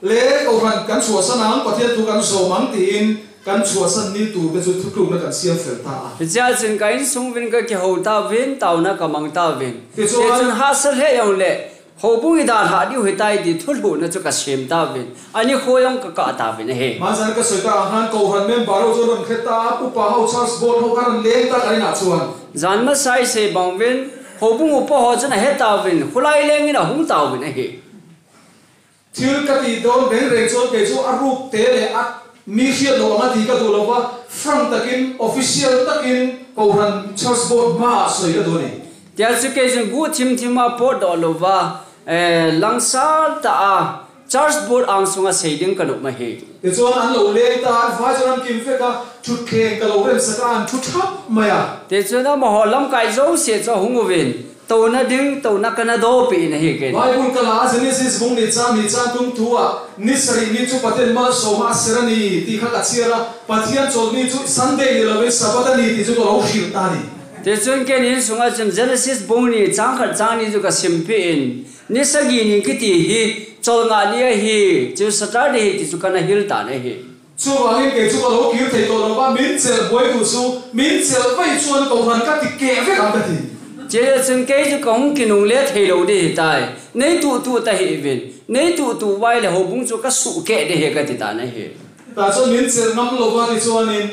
le kohhran kan chhuahsan ang, Pathian thu kan zawm ang tiin kan chhuahsan ni tur te chu thutlukna kan siam fel ta a. Hichea chun ka insung vin ka kiho ta vin, tauna ka mang ta vin. Tichuan, tichun hahsa hle jong le, houbung i dalhah diu hi tai ti thulhuhna chu ka siam ta vin. Ani khawi jong ka kah ta vin ahi. Mahse ka sawi ta ang khan kohhran member ho chu rawn hre ta, upa ho, church board ho kha rawn leng ta kan inah chuan. Zan masa i sei bang vin, houbung upa ho chun a he ta vin, khulai lengin a hung ta vin ahi. Thil ka tih dawn reng reng chuan kei chu a ruk te leh a mi hriat loh ang a ti ka duh lo va, frank takin, official takin, kohhran church board hmaah sawi ka duh a ni. Tia chu kei chun guh thim thim a potdoh lo va, eh, langsar ta a, church board ang sunga sei ding ka nuh mai hi. Tichuan an lo leng ta, an vai chuan an kim vek a, thutthleng ka lo remsak a, an thu thap mai a. Tichuan amaho lamkai zosia chu a hung uvin, tona ding, tona ka na dawpih in ahi kei. Bible kala Genesis bung ni chang ni chang tum thu a, ni sarih ni chu Pathian malsawma a ser a ni, tih kha ka chhiar a, Pathian chawlhni chu Sunday ni lovin Sabbath a ni tih chu ka lo hrilh ta a ni. Tichuan kei ni insunga chun Genesis bung ni chang khat chang ni chu ka simpih in, Ni sagi ni kiti hi, chawlngah ni ahi, chu Saturday hi ti chu ka na hil ta na hi. Chuvangin kei chu ka lo kir thei tawh lo va, min chelh buai tu chu, min chelh vei chuan kohhran ka ti keh vek ang ka ti. Chule chun kei chu ka hung kinungle thei lo di hi tai. Nei tuh tuh ta hi vin. Nei tuh tuh vai le houbung chu ka suh keh di hi ka ti ta na hi. Tah chuan min chelh ngam lo va ti chuanin,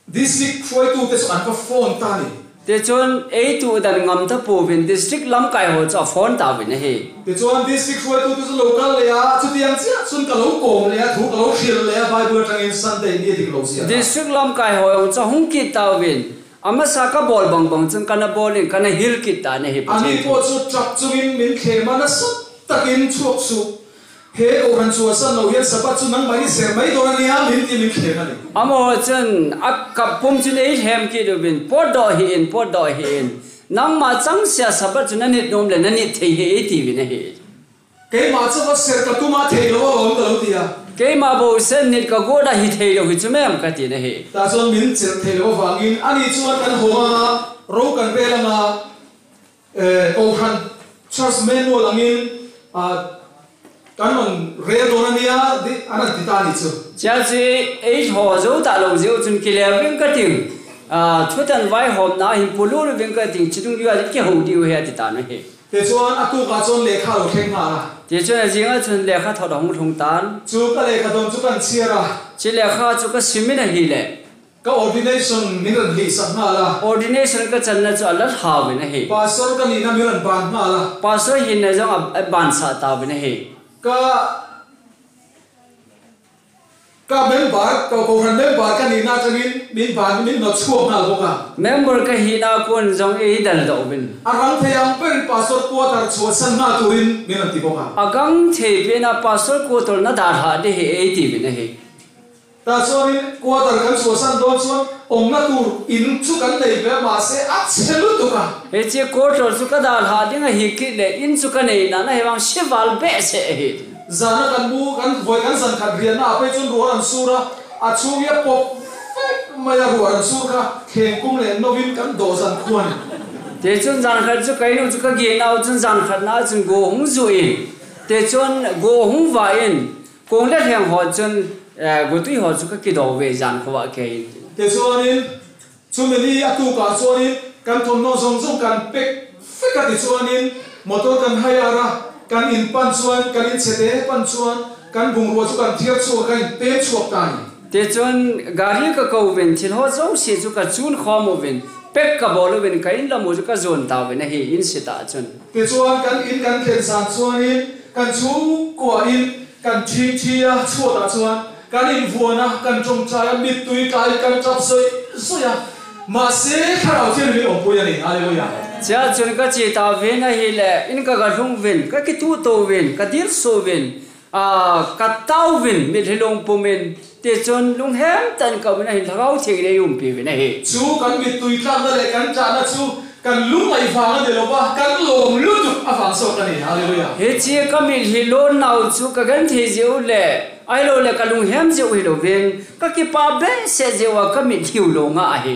District hruaitute chu an va phone ta ni. Tichuan, ei tuh dan ngam ta pouvin, district lamkai ho chu a phone ta uvin ahi. Tichuan, district hruaitute chu lo kal leh a, chutiang chiah chuan ka lo kawm leh a, thu ka lo hrilh leh a, Bible aṭangin Sunday ni a dik lo ziah a. District lamkai ho jong chu a hung kit ta uvin, a masa ka bawl bang bang chuan ka na bawlin, ka na hil kit ta na hi. Ani pawh chu truck chungin min thlem a, nasa takin chhuak suh. He kohhran chhuahsan lo hian Sabbath chu nangmah in i ser mai dawn a nia, min ti min thleng a ni. Amaho chuan a kap pum chu ei hlem kit uvin, potdoh hi in, potdoh hi in. Nangmah chang sia Sabbath chu na nit nuam le na nit thei hi ei ti uvin ahi. Keimah chauh a ser ka tum a thei lo alawm ka lo ti a. Keimah bo sen nit ka guat a hi thei lo hi chu mem ka ti na hi. Tah chuan min chelh thei lo avangin ani chuan kan hawng anga, ro kan rel anga, eh, kohhran church manual angin, ah, Kan non rel don a nia, di, anan ti ta ni chu. Chia chu, ei ho jou ta lou jeh u chun kile ving ka ting. A, thutan vaihomna hin pulu ving ka ting, chidung jua kihou diu ahi ati tan ahi. Tichuan a tuka chuan lekha lo thleng nghal a. Tichuan a zinga chun lekha thot a hung thlung tan. Chu ka lekha don chu kan chhiar a. Chu lekha chu ka sim in ahile. Ka ordination min rawn hlihsak nghal a. Ordination ka channa chu a la thlau in ahi. Pastor ka nihna min rawn ban nghal a. Pastor hinna zong a, a ban sah tau in ahi. Ka, ka member, ka kohran member ka nihna aṭangin min ban, min nawt chhuak nghal bawk a. Member ka hihna kun zong ei dal deuh in. A rang thei ang pen pastor quarter chhuahsan nghal turin min rawn ti bawk a. A gang thei pena pastor quarter na dalha di hi ei ti in ahi. Tah chuanin quarter kan chhuahsan dawn chuan awmna tur in chu kan nei ve, mahse a chhe lutuk a. Hiche quarter chu ka dalha ding ahi kit le, in chu ka neihna na hei vang hre val behseh ahi. Zana kan mu, kan vawi kan zan khat rianna ah phei chuan ruah an sur a, a chhung hi a pawp vek mai a, ruah an sur kha, thleng kum leh novin kan dawh zan khuan. Tichuan zan khat chu ka in u chu ka gen a u chun zan khatna chun go hung zu in, tichuan go hung va in, Kung le thleng ho chun, eh, gotui ho chu ka kido ve zan khovah kei. Tichuanin, chumi ni a tukah chuanin, kan thawmhnaw zawng zawng kan pack vek a tichuanin, motor kan hire a, kan in pan chuan, kan in chhete pan chuan, kan bungrua chu kan thiar chhuak a, kan in pem chhuak ta a ni. Tichuan, gari ka ko uvin, thil ho zosia chu ka chun khawm uvin, pack ka bawl uvin, ka in lam u chu ka zuan ta uvin ahi, in sitah chun. Tichuan, kan in kan thlen zan chuanin, kan chhungkua in, Kan ṭhingṭhi a chhuatah chuan kan invuan a, kan ṭawngṭai a, mittui tlai kan ṭap zawih zawih a. Mahse, Thlarau Thianghlim in awmpui a ni. Hallelujah. Chea chun ka chi ta uvin ahile, in ka ga hlung uvin, ka kituh to uvin, ka dil suh uvin, a, ka tau uvin, mitlhi lungpum in, tichun lunghem tah in ka um in ahin Thlarau Thianghlim in ei umpi uvin ahi. Chu kan mittui tlakna leh kan ṭahna chu Kan lungngaih vang a ni lo va, kan lawm lutuk avang saw ka ni. Hallelujah. Hiche ka mitlhi lawnnau chu ka genthei jeh u le, ahilou le ka lunghem jeh u hilouvin, ka kipa behseh jeh uva ka mitlhi u lo nga ahi.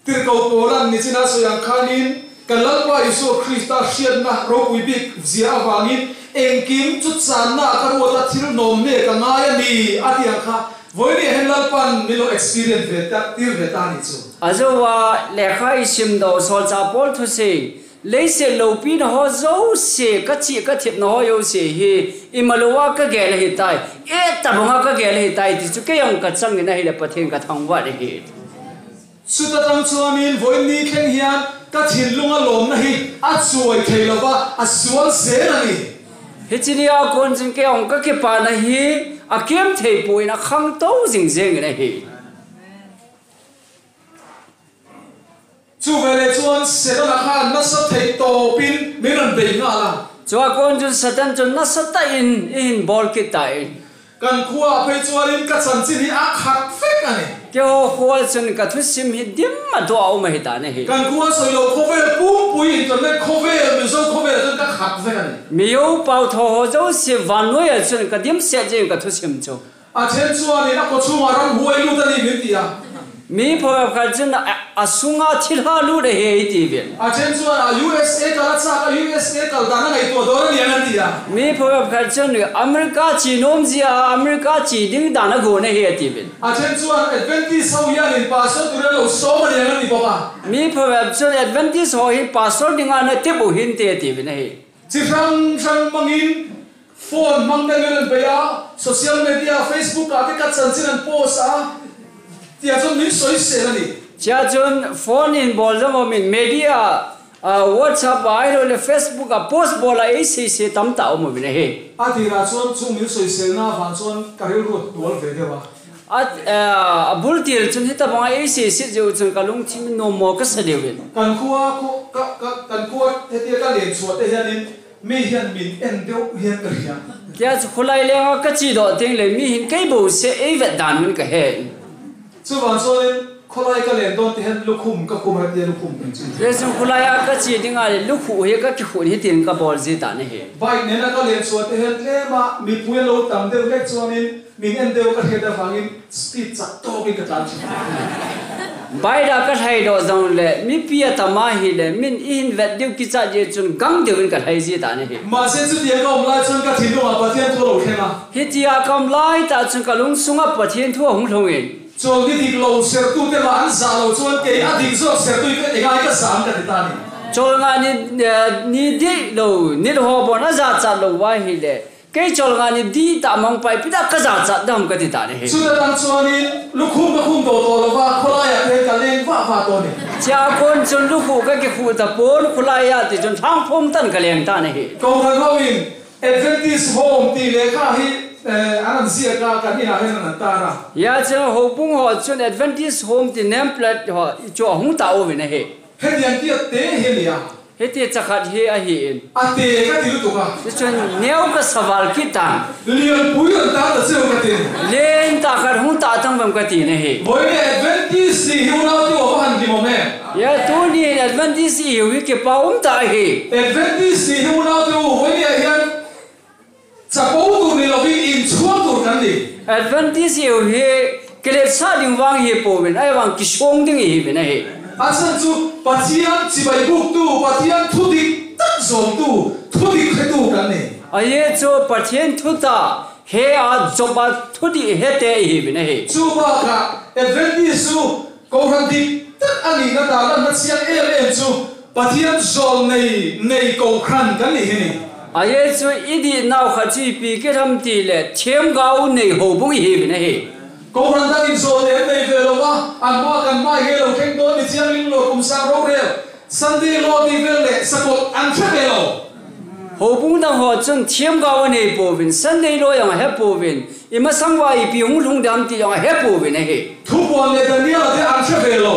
Tirko Paulan nichina sawi ang khanin, kan Lalpa Isua Krista hriatna ropui bik zia avangin, engkim chu channa a ka ruat a thil nawm mek a ngai a ni, a ti ang kha. Vawiin hian Lalpan min lo experience ve ta, tir ve ta ni chu. Ajouva lekha i sim doh, Sawlchah Paul thusei, leiset lopina ho jouse, ka chih ka thepna ho jouse hi, i malou a ka gel ahi tai, eh, tabang a ka gel ahi tai, ti chu kei jong ka changin ahile Pathen ka thangvah ahi. Chuta tang chuanin vawiin ni thleng hian ka thinlunga lawmna hi a chuai thei lova, a sual zel a ni. Hiche nia kon chun kei jong ka kipana hi a kem thei pawhin a khangtou zing zengin ahi. Chu veleh chuan Setana khan nasa thei tawpin min rawn bei nghal a. Chua kon chun Satan chun nasa tahin i hin bawl kit ta in. Kan khua phei chuanin ka chanchin hi a khat vek a ni. Keiho khua chun ka thusim hi dim a dawh a um ahi ta na hi. Kan khua sawi lo khawvel pumpui, internet khawvel, Mizo khawvel chuan ka khat vek a ni. Mizo pau thaw ho jouse vannuai a chuan ka dim set zing ka thusim chu. A ṭhen chuanin a kawchhungah ramhuai lut a ni min ti a. Mi phabep khat chun a, a sunga thilha lut ahi ei ti uvin. A ṭhen chuan a U S A kal a chak a U S A kal dan a ngaihtuah dawn a ni ang an ti a. Mi phabep khat chun America chi nuam zia America chi ding dan a gon ahi a ti uvin. A ṭhen chuan Adventist ho hianin pastor tur a lo sawm a ni ang an ti bawk a. Mi phabep chun Adventist ho hi pastor dinga na tep u hi an ti a ti uvin ahi. Chi hrang hrang hmangin phone hmang te min rawn bei a, social media, Facebook ah te ka chanchin an post a, tia chuan min sawisel a ni. Chea chun phone in bawl zawm awmin media, ah, WhatsApp ah, ahilole Facebook ah post bawl a ei sei sei tam tah a awm awmin ahi. A tirah chuan chung min sawiselna avang chuan ka rilru a tual ve deuh a. A, eh, a bul tir chun hitabanga ei sei sit zeu chun ka lungthim nuam maw ka sa deuh in. Kan khua khu-, ka, ka, kan khua hetia ka len chhuah te hianin mi hian min en deuh hian ka hria. Tia chu khulai lenga ka chi doh teng le mi hin kei bo se ei vet dan hun ka he. Chuvang chuanin khulai ka len dawn te hian lukhum ka khum a tia lukhum kan chi. Tia chun khulai a ka chi dinga le lukhuh hi ka kikhuh hi tin ka bawl zi ta na hi. Bike nena ka len chhuah te hian tlema mipui a lo tam deuh hlek chuanin Min en deu ka hriet a vangin speed chak tawkin ka tlan chu. Baida ka lhai doh zong le, mipi a tam ahile, min i hin vet deu kichat deu chun gang deu in ka lhai zi ta na hi. Mahse chutia ka om lai chuan ka thinlungah Pathian thu a lo thleng a. Hitia ka om lai ta chun ka lung sungah Pathian thu a hung hlongin. Chawlni dik lo sertute mah an zah lo chuan kei a dik zawk sertu i ka, engai ka zah ang ka ti ta ni. Chawlnga ni, eh, ni dik lo, nit haw bawn a zah chat lo va hi le. Kei chawlnga ni dik ta mangpai pi ta ka zah chat dam ka ti ta ni hi. Chuta dang chuanin lukhum ka khum to to lo va, khawlaiah te ka leng va va to ni. Chia kon chun lukhu ka kikhu ta pawn khawlaiah ti chun thang phawng tan ka leng ta ni hi. Kohhran ho in Adventist Home ti lehkha hi, eh, an han ziak a, kan ina hian an han tar a. Hia chu houbung ho chun Adventist Home ti name plate ho chu a hung ta uvin a hi. Hetiang tia te hi nia. Heti chakhat hi a hi in. A te ka ti lutuk a. Chu chun neu ka saval kit ta. Lianpui an ta ta cheu ka ti. Len ta khat hung ta tang bam ka ti na hi. Voi ni Adventist ni hi unau te ho han ti mo me. Ya, tuni Adventist i hi kipa um ta hi. Adventist ni hi unau te u, voi ni a hian chapo tur ni lovin inchhuak tur kan ni. Adventist i hi kiletsah ding vang hi pouvin, ai vang kisawng ding i hi vin a hi. A chhan chu Pathian chibai buktu, Pathian thudik tak zawmtu, thudik hretu kan ni. A hi chu Pathian thu ta he a Job a thudik he te i hi vin a hi. Chu bakah Adventist chu Kohhran dik tak a nihna dan a hmachiang em em chu Pathian zawlnei nei kohhran kan ni hi ni. A hi chu i dihnau khat chu ipi kitham ti le thiamgau nei houbung i hi vin a hi. Kohhran dangin zawlnei an nei ve lo a, an hma kan hma hi lo thleng dawn ni chiang ling lo kum sang rorel. Sunday law ti vel le sakawt an hre ve lo. Houbung dang ho chun thiamgau a nei pouvin, Sunday law jong a he pouvin, i masang uva ipi hung lhung dam ti jong a he pouvin a hi. Thupuan le Daniel te an hre ve lo.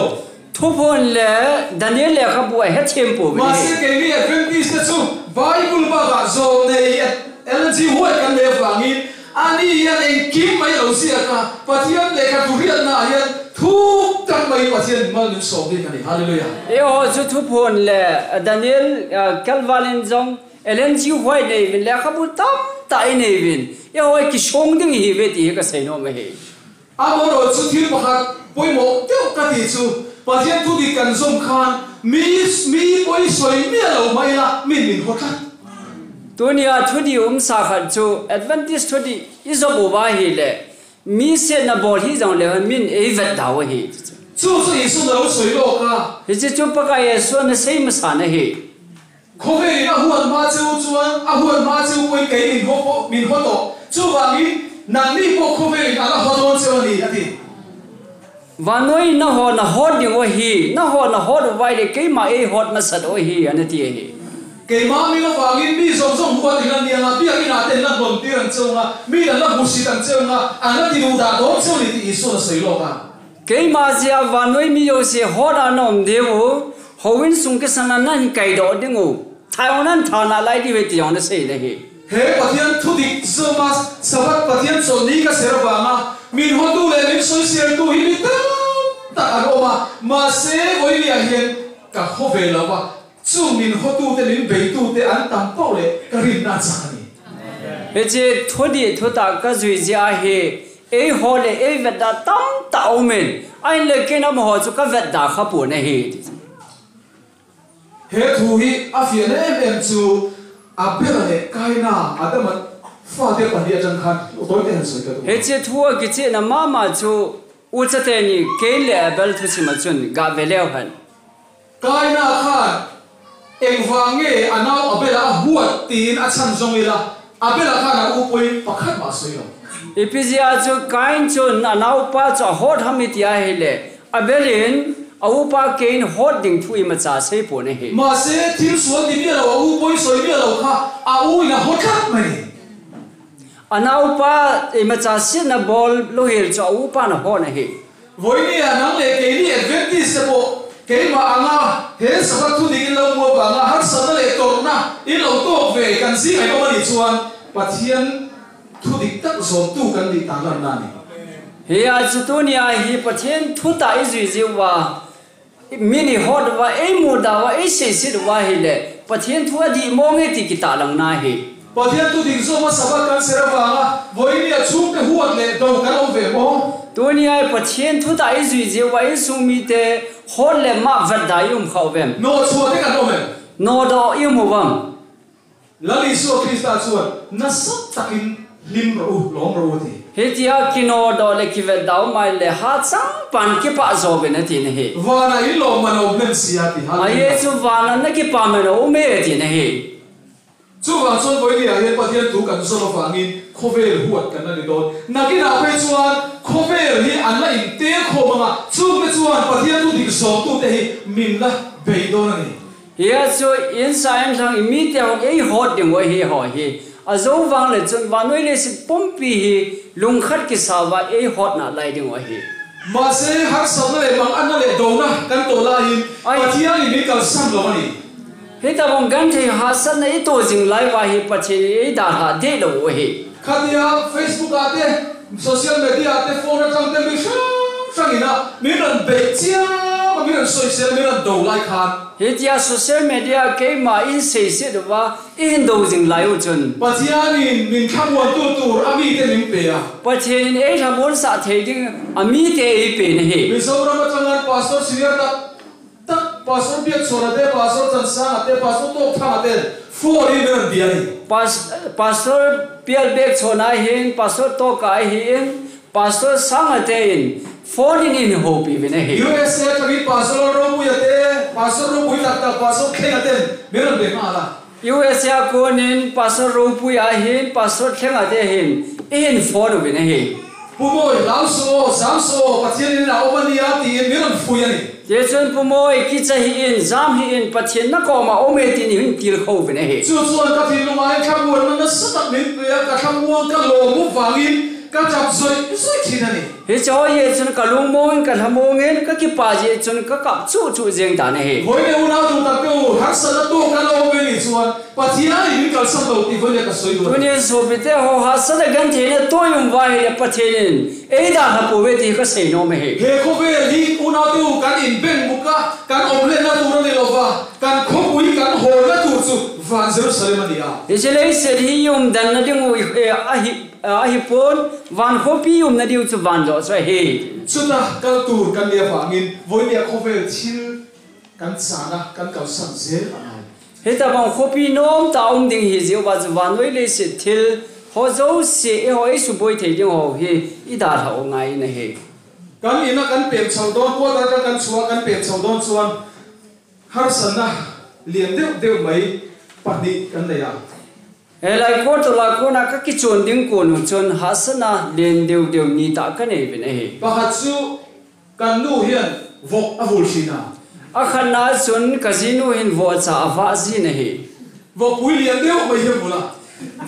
Thupuan le Daniel lehkhabu a he thiam pouvin a hi. Mahse keini Adventist te chu Bible bakah zawlnei Ellen G. White kan nei vangin, ani hian engkim mai lo ziak a, Pathian lehkha thu hriatna hian thuk tak mai Pathian mal min sawm ding a ni. Hallelujah. Eiho chu Thupuan le Daniel, ah, Calvin in zong Ellen G. White nei vin, lehkhabu tam tak i nei vin, eiho kisawng ding i hi ve ti hi ka sei nuam a hi. Amaherawhchu thil pakhat pawimawh deuh ka ti chu, Pathian thudik kan zawm khan mi, mi pawi sawi miah lo mah ila min min haw tlat. Tunia thudik umsa khat chu Adventist thudik i zawm uva hi le, mi setna bawl hi zong le min ei vet dau a hi. Chu chu Isu na lo sawi lawk a. Hiche chu Pakai Isu na sei masa na hi. Khawvelin a huat hma cheu chuan, a huat hma cheu pawhin kei min haw pawh, min haw tawh. Chuvangin nangni pawh khawvelin a la haw dawn cheu a ni, a ti. Vannoi na haw na hawt ding u hi, na haw na hawt u vai le keimah ei hawt nasat u hi, a na ti a hi. Keimah min avangin mi zawng zawng huat in an niang a, biak inah te an la hlawn tir ang cheu ang a, mi an la hmusit ang cheu ang a, an la ti duh dah dawn cheu a ni tih Isu a sawi lawk a. Keima zia vannoi mi jouse hawt a na awm ding u, houin sung kisana nan kaidoh ding u, thai hong nan thana lai ding u ti jong na sei na hi. He Pathian thudik zawma Sabbath Pathian chawlhni ka ser vanga, min hawtu le min sawiseltu hi mi tam tak an awm a, mahse, vawinia hian ka haw ve lo a, chung min hawtute, min beitute an tam poh le ka rinna chang a ni. Hiche thudik thutak ka zui zia hi, ei haw le ei vetda tam tak a um in, ahin le keiin amahaw chu ka vetda kha pon ahi. He thu hi a fiahna em em chu Abela leh Kaina, Adama fate pahnih aṭang khan tawite han sawi ka duh. Hiche thu a kichihna mama chu u chate ni Kain le Abel thusim a chun gah ve leu hen. Kaina khan engvang nge a nau Abela a huat tiin a chhan zawng ila, Abela khan a u pawhin pakhat mah a sawi lo. Ipi zia chu Kain chun a naupa chu a hawt ham i ti ahile, Abel in a upa Kain hawt ding thu imacha a sei pon ahi. Mahse, thil sual ti miah lo, a u pawhin sawi miah lo kha, a u in a haw tlat mai. A naupa imacha siatna bawl lo hel chu a upa in a hawn ahi. Vawinia nang leh keini Adventist te pawh keimah anga he Sabbath thudik in lo mu avanga harsatna leh tawrhna in lo tawk ve kan zing a i awm a nih chuan Pathian thudik tak zawmtu kan nih tarlanna a ni. Hia chu tunia hi Pathian thutah i zui zing uva, min i hawt uva, ei mudah uva, ei seiset uva ahile Pathian thu a dih mawng e ti kitahlanna ahi. Pathian thu ding jong masanga kan sei vanga, vaini a chungte huat le dou kan um ve mo. Tunia Pathian thutah i jui jeh uva insung mite hot le mah vetda i um kha uvem? Nodoh te kan um em? Nodoh i um uvem? Lal Isua Krista chuan nasatakin hlim rawh u, lawm rawh u ti. Hitia kinodoh le kivetda um ahile hachangpan kipah jo uvin ati na hi. Vana in lawmman a um hnem si a ti. Hallelujah. Ahi chu vana na kipah man a um e ti na hi. Chuvang chuan vawinia hian Pathian thu kan zawm avangin khawvel huat kan la ni dawn. Nakinah phei chuan khawvel hi an la intel khawm ang a, chungte chuan Pathian thu ding zawmtute hi min la bei dawn a ni. Hia chu insa inthlang i mite hawng ei hawt ding uai hi haw hi. A zo vang le chun vannoi leiset pumpi hi lungkhat kisa uva ei hawtna lai ding uai hi. Mahse, harsatna leh manganna leh dona kan tawh lai hin, ai, Pathianin min kalsan lo a ni. Hitabang genthei harsatna i tawh zing lai uva hi Pathianin ei dalha deh lo uai hi. Khatia Facebook ah te, social media ah te, phone atang te, mi hrang hrangin a, min rawn beih chiam a, min rawn sawisel a, min rawn do lai khan. Hitia social media keima in seiset uva, i hin do zing lai u chun. Pathianin min thlamuantu tur a mite min pe a. Pathianin ei thlamuansah thei ding a mite ei pe na hi. Mizoram atangan Pastor Senior tak tak, Pastor Biakchhawna te, Pastor Chansanga te, Pastor Tawkthanga te, phone in min rawn bia ni. Pas-, Pastor Biak-, Biakchhawna hin, Pastor Tawka ahin, Pastor Sanga te in, phone in in hopih uvin ahi. U S A aṭangin Pastor Ropuia te, Pastor Ropui tak tak, Pastor Thlenga te in, min rawn be nghal a. U S A a kunin Pastor Ropuia ahin, Pastor Thlenga te hin, i hin phone uvin ahi. Pu Mawi, lau suh aw, zam suh aw, Pathian in a awm a nia, tiin min rawn fui a ni. Tichun Pu Mawi, kicha hih in, zam hih in, Pathian na kawmah a awm e, tiin i hin tilkhou uvin ahi. Chu chuan ka thinlunga hian thlamuanna nasa tak min pe a, ka thlamuang ka lawm avangin ka kap zawih zawih ṭhin a ni. Hiche ho hi chun ka lungmawngin, ka lhamawngin, ka kipah jeh chun ka kap chuh chuh zing dan ahi. Vawiin unau duh tak te u, harsatna tawk kan la awm ve ni chuan, Pathianin min kalsan lo tih vawiin ka sawi dawn. Tunin sopite ho, harsatna gentheina tawh i um uva ahile Pathianin ei dalha poi ti ka seinom ahi. He khawvel hi unau te u, kan inbengmuk a, kan awm lehna tur a ni lo va, kan khawpui kan hawlna tur chu van Jerusalem a ni a. Hiche leiset hi i umdanna ding u, eh, ahi, eh, ahipon, van khawpi i umna ding u chu van zawh chu ahi. Chuta kal tur kan nih avangin, vawiina khawvel thil kan chan a, kan kalsan zel a ngai. Hitabang khawpi nuam ta um ding hi ziuva chu vannoi leiset thil ho zosia eiho ei subuai thei ding ho hi i dalha u ngai in ahi. Kan ina kan pem chho dawn, quarter kan, kan chhuah kan pem chho dawn chuan harsatna lian deuh deuh mai pahnih kan nei a. Helai quarter a kona ka kichuan ding kun u chun harsatna lian deuh deuh ni ta ka nei uvin ahi. Pakhat chu kan nu hian vawk a vul ṭhin a. A khatna chun ka zinu hin vawhcha a vah zin ahi. Vawkpui lian deuh mai hi a vul a.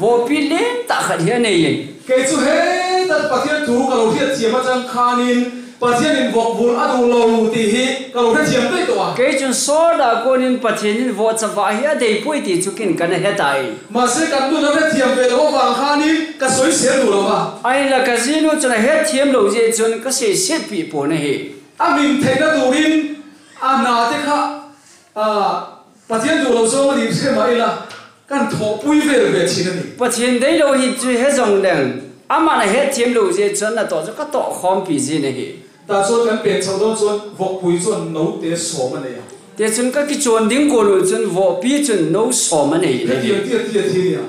Vawhpi lian tah khat hi a nei in. Kei chu hetah Pathian thu ka lo hriatthiam aṭang khanin Pathianin vawk vul a duh lo tih hi ka lo hrethiam daih tawh a. Kei chun sawrdah kunin Pathianin vawhcha vah hi a dei pui ti chu kin ka na he ta in. Mahse, kan nun a hrethiam ve lo avang khanin ka sawisel duh lo va. Ahinla ka zinu chun a hetthiam lo zia chun ka seisetpih pon ahi. A hming theihna turin a na te kha, a, Pathian duh lo zawng a ni hre mah ila, kan thawhpui vel ve ṭhin a ni. Pathian dei lo hi chu he zawng leng, aman a hetthiam lo zia chuan na tawh chu ka tawh khawmpih zin ahi. Tah chuan kan pem chho dawn chuan vawkpui chuan note sawm a nei a. Tichun ka kichuan ding kun u chun vawhpi chun no sawm a nei in ahi. Hetiang tia tia thi nia.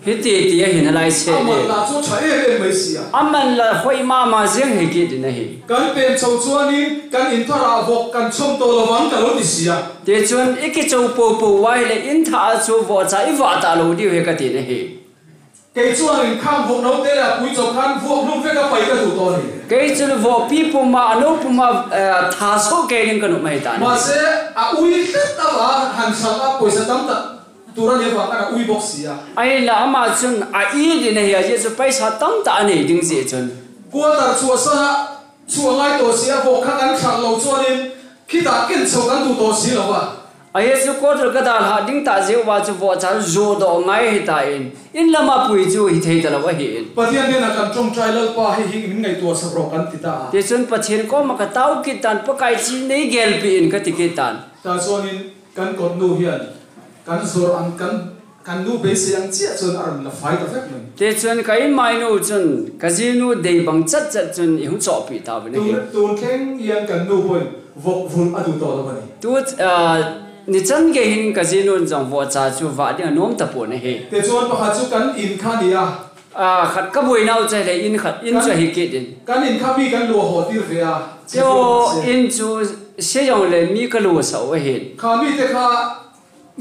Hiti tia hin a lai se. A man la chu ṭha em em mai si a. A man la hoi ma ma zing hi kit in ahi. Kan pem chho chuanin kan in thar ah vawk kan chhawm tawh lo vang ka lo ti si a. Tichun i kicho po po uva ahile in thar ah chu vawhcha i vah ta lo diu hi ka ti in ahi. Kei chuan in khang vawk note leh a pui chawp khan vawk hlum vek a pai ka duh tawh a ni. Kei chun vawhpi puma, a no puma, eh, tha sawh kei ding ka nuh mai ta ni. Mahse, a ui tlat a va han hrang a pawisa tam tak tur a ni avang khan a ui bawk si a. Ahinla ama chun a it in ahi a, zia chu paisa tam tah a nei ding zia chun. Quarter chu a sa a, chu a ngai tawh si a, vawk kha kan hralh lo chuanin khitah ken chho kan duh tawh si lo va. Ahi chu quarter ka dalhah ding tah zia uva chu vawhcha zuh dawh ngai ahi ta in, in lama pui chu hi thei ta lo ahi in. Pathian hnenah kan ṭawngṭai Lalpa hei hi min ngaihtuah sak rawh kan ti ta a. Tichun Pathian kawma ka tau kit tan, Pakai chi nei gelpih in ka ti kit tan. Tah chuanin kan kawtnu hian kan zawr ang kan Kan nu beisei ang chia chun aron la fai ta vek mai. Tichun ka inmainu chun ka jinu dei bang chat chat chun i hung chohpeh tauvin ahi. Tun, tun thleng hian kan nu pawhin vawk vul a duh tawh lo a ni. Tu, ah, ni chan gei hin ka jinun jong vohcha chu vah ding a nuam ta pawh ahi. Tichuan pakhat chu kan in kha a ni a. Ah, khat ka buainau chu le in khat, in chu ahi kit in. Kan in kha mi kan luah haw tir ve a. Chu in chu se jong le mi ka luah sah u ahin. Kha mite kha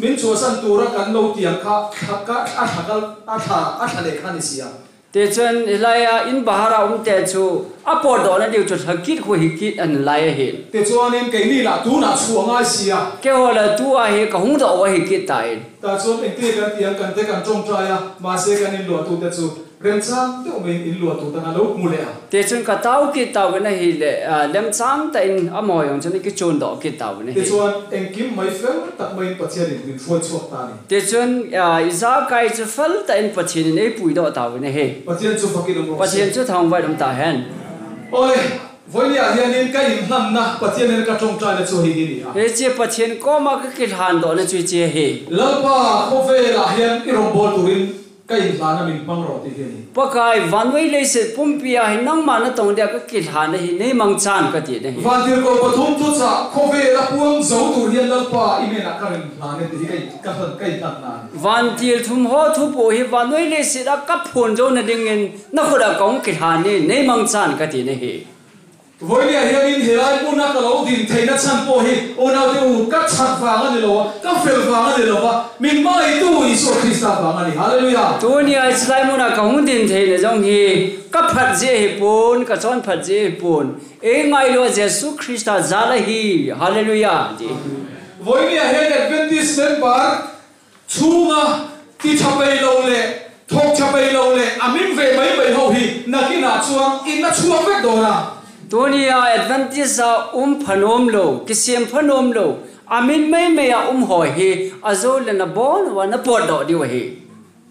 min chhuahsan tura kan lo tiang kha, thla ka, a thla ka, a thla, a thla leh kha ni si a. Tichuan, hilai a in bahar a um te chu, a pawtdawhna ding chu thla kit khu hi kit an lai ahi. Tichuanin keini lah tunah chhuah ngai si a. Keiho lah tu a hi ka hung dawh u ahi kit ta in. Tichuan, engtin kan tiang kan te kan ṭawngṭai a, mahse kan in luah tu te chu, remchang deuh mai in luah tu tana lo hmu leh a. Tichun ka tau kit tauvin ahile, ah, lemchang tah in amaho jong chun i kichun dawh kit tauvin ahi. Tichuan, engkim mai fel tak mai in Pathian in min hruai chhuak ta ni. Tichun, ah, i zakai chu fel tah in Pathian in ei puidawh tauvin ahi. Pathian chu fakin um rawh se. Pathian chu thangvah in um ta hen. Awle, vawinia hianin ka inhlanna, Pathian in ka ṭawngṭaina chu hi hi ni a. Hiche Pathian kawma ka kilhan dawhna chu hiche ahi. Lalpa, khawvelah hian i rawngbawl turin ka inhlanna min hmang rawh tih hi a ni. Pakai, vannoi leiset pumpia hin nangma na tawng dia ka kilhanna hi nei mangchan ka tihna hi. Vantirko pathum thuchah khawvela puang zo tur hian Lalpa i menah ka rinhlan e tih hi ka in, ka hlan, ka inhlanna a ni. Vantil thum ho thu pawh hi vannoi leiseta ka phun zona dingin na khutah ka hung kilhan e, nei mangchan ka tihna hi. Vawinia hianin helai hmuna ka lo din theina chhan pawh hi, unaute u, ka chhat vang a ni lo a, ka fel vang a ni lo a, min maitu Isua Krista vang a ni. Hallelujah. Tunia hiche lai hmuna ka hung din theina jong hi, ka phat jeh hi pon, ka chawn phat jeh hi pon. Ei ngailu a Jesu Krista jal ahi. Hallelujah. Ti. Vawinia hian Adventist member chunga ti tha pei lo le, thawk tha pei lo le, a min ve mai mai ho hi, nakinah chuan in a chhuak vek dawn a. Tunia Adventist a um pha nuam lo, kisem pha nuam lo, a min mai mai a um ho hi, a zo le na bawn uva na pawt dawh diu ahi.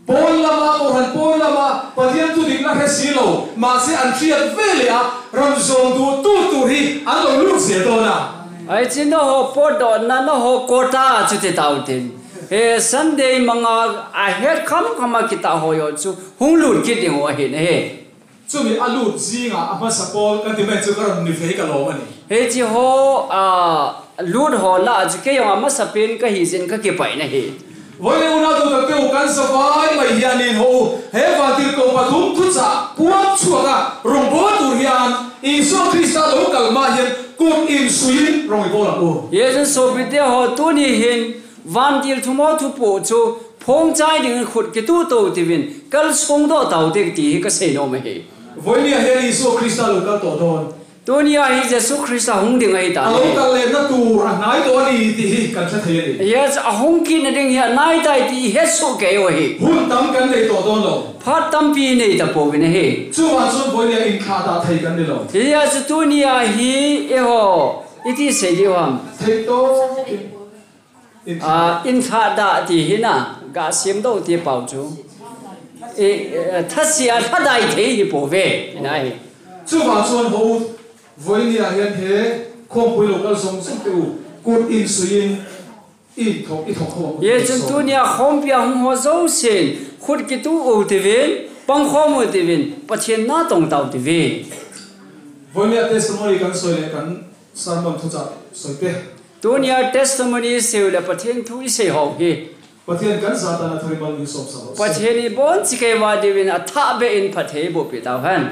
Pawn lama, kohhran pawn lama, Pathian thu dik la hre si lo, mahse an hriat ve leh a, ram zawng duh tu tur hi an lo lut zel dawn a. Ai chu na ho pawt dawhna, na ho kawta chu ti tau tin. He Sunday manga a het kham kham a kitah ho chu hung lut kit ding u ahi na he. Chumi a lut zinga a hmasa pawl kan ti mai chu ka rawn ni fei ka lawm a ni. Hei chi ho, a, lut ho lah chu kei jong a hmasa pen ka hi zin ka kipaina hi. Vawiin unau tu tak te u kan zavai mai hianin ho, he vantirko pathum thuchah puang chhuaka rawngbawl tur hian Isua Krista lo kal ma hian kut insuiin rawng i bawl ang u. Jesu sopite ho tuni hin Vantil thum ho thu pawh chu phawng chai dingin khut kitu to tivin, kal sung dawh tau te ti hi ka sei nawm ahi. Vawinia hian Isua Krista lo kal tawh dawn. Tunia hi Jesu Krista hung ding ahi ta. A lo kal lehna tur a hnai tawh a ni tih hi kan hre thei a ni. Yes, a hung kitna ding hi a nai tai tih i het suh kei u ahi. Hun tam kan nei tawh dawn lo. Phat tampi nei ta pawhin ahi. Chuvang chuan vawinia inthlahdah thei kan ni lo. Hia chu tunia hi eiho i ti sei diu ham. Thei tawh. A, inthlahdah ti hi na, gah siam deuh ti pau chu. I, eh, thasia tha dai thei hi pawh ve, i na hi. Chuvang chuan ho, vawinia hian he khawmpui lo kal zawng zawng te u, kut insuiin, i thawk, i thawk khawm. Ye chun tunia khawmpia hung ho zosiain, khut kitu u tivin, pangkhawm u tivin, Pathian na tawng tau tivin. Vawinia testimony kan sawi leh kan sermon thuchah sawi te. Tunia testimony i sei u le Pathian thu i sei ho hi. Pathian kan zahtakna tharimal min sawm sa lo. Pathian i bawn chi kei va diuvin a thah bein phatthei boh peh tau hen.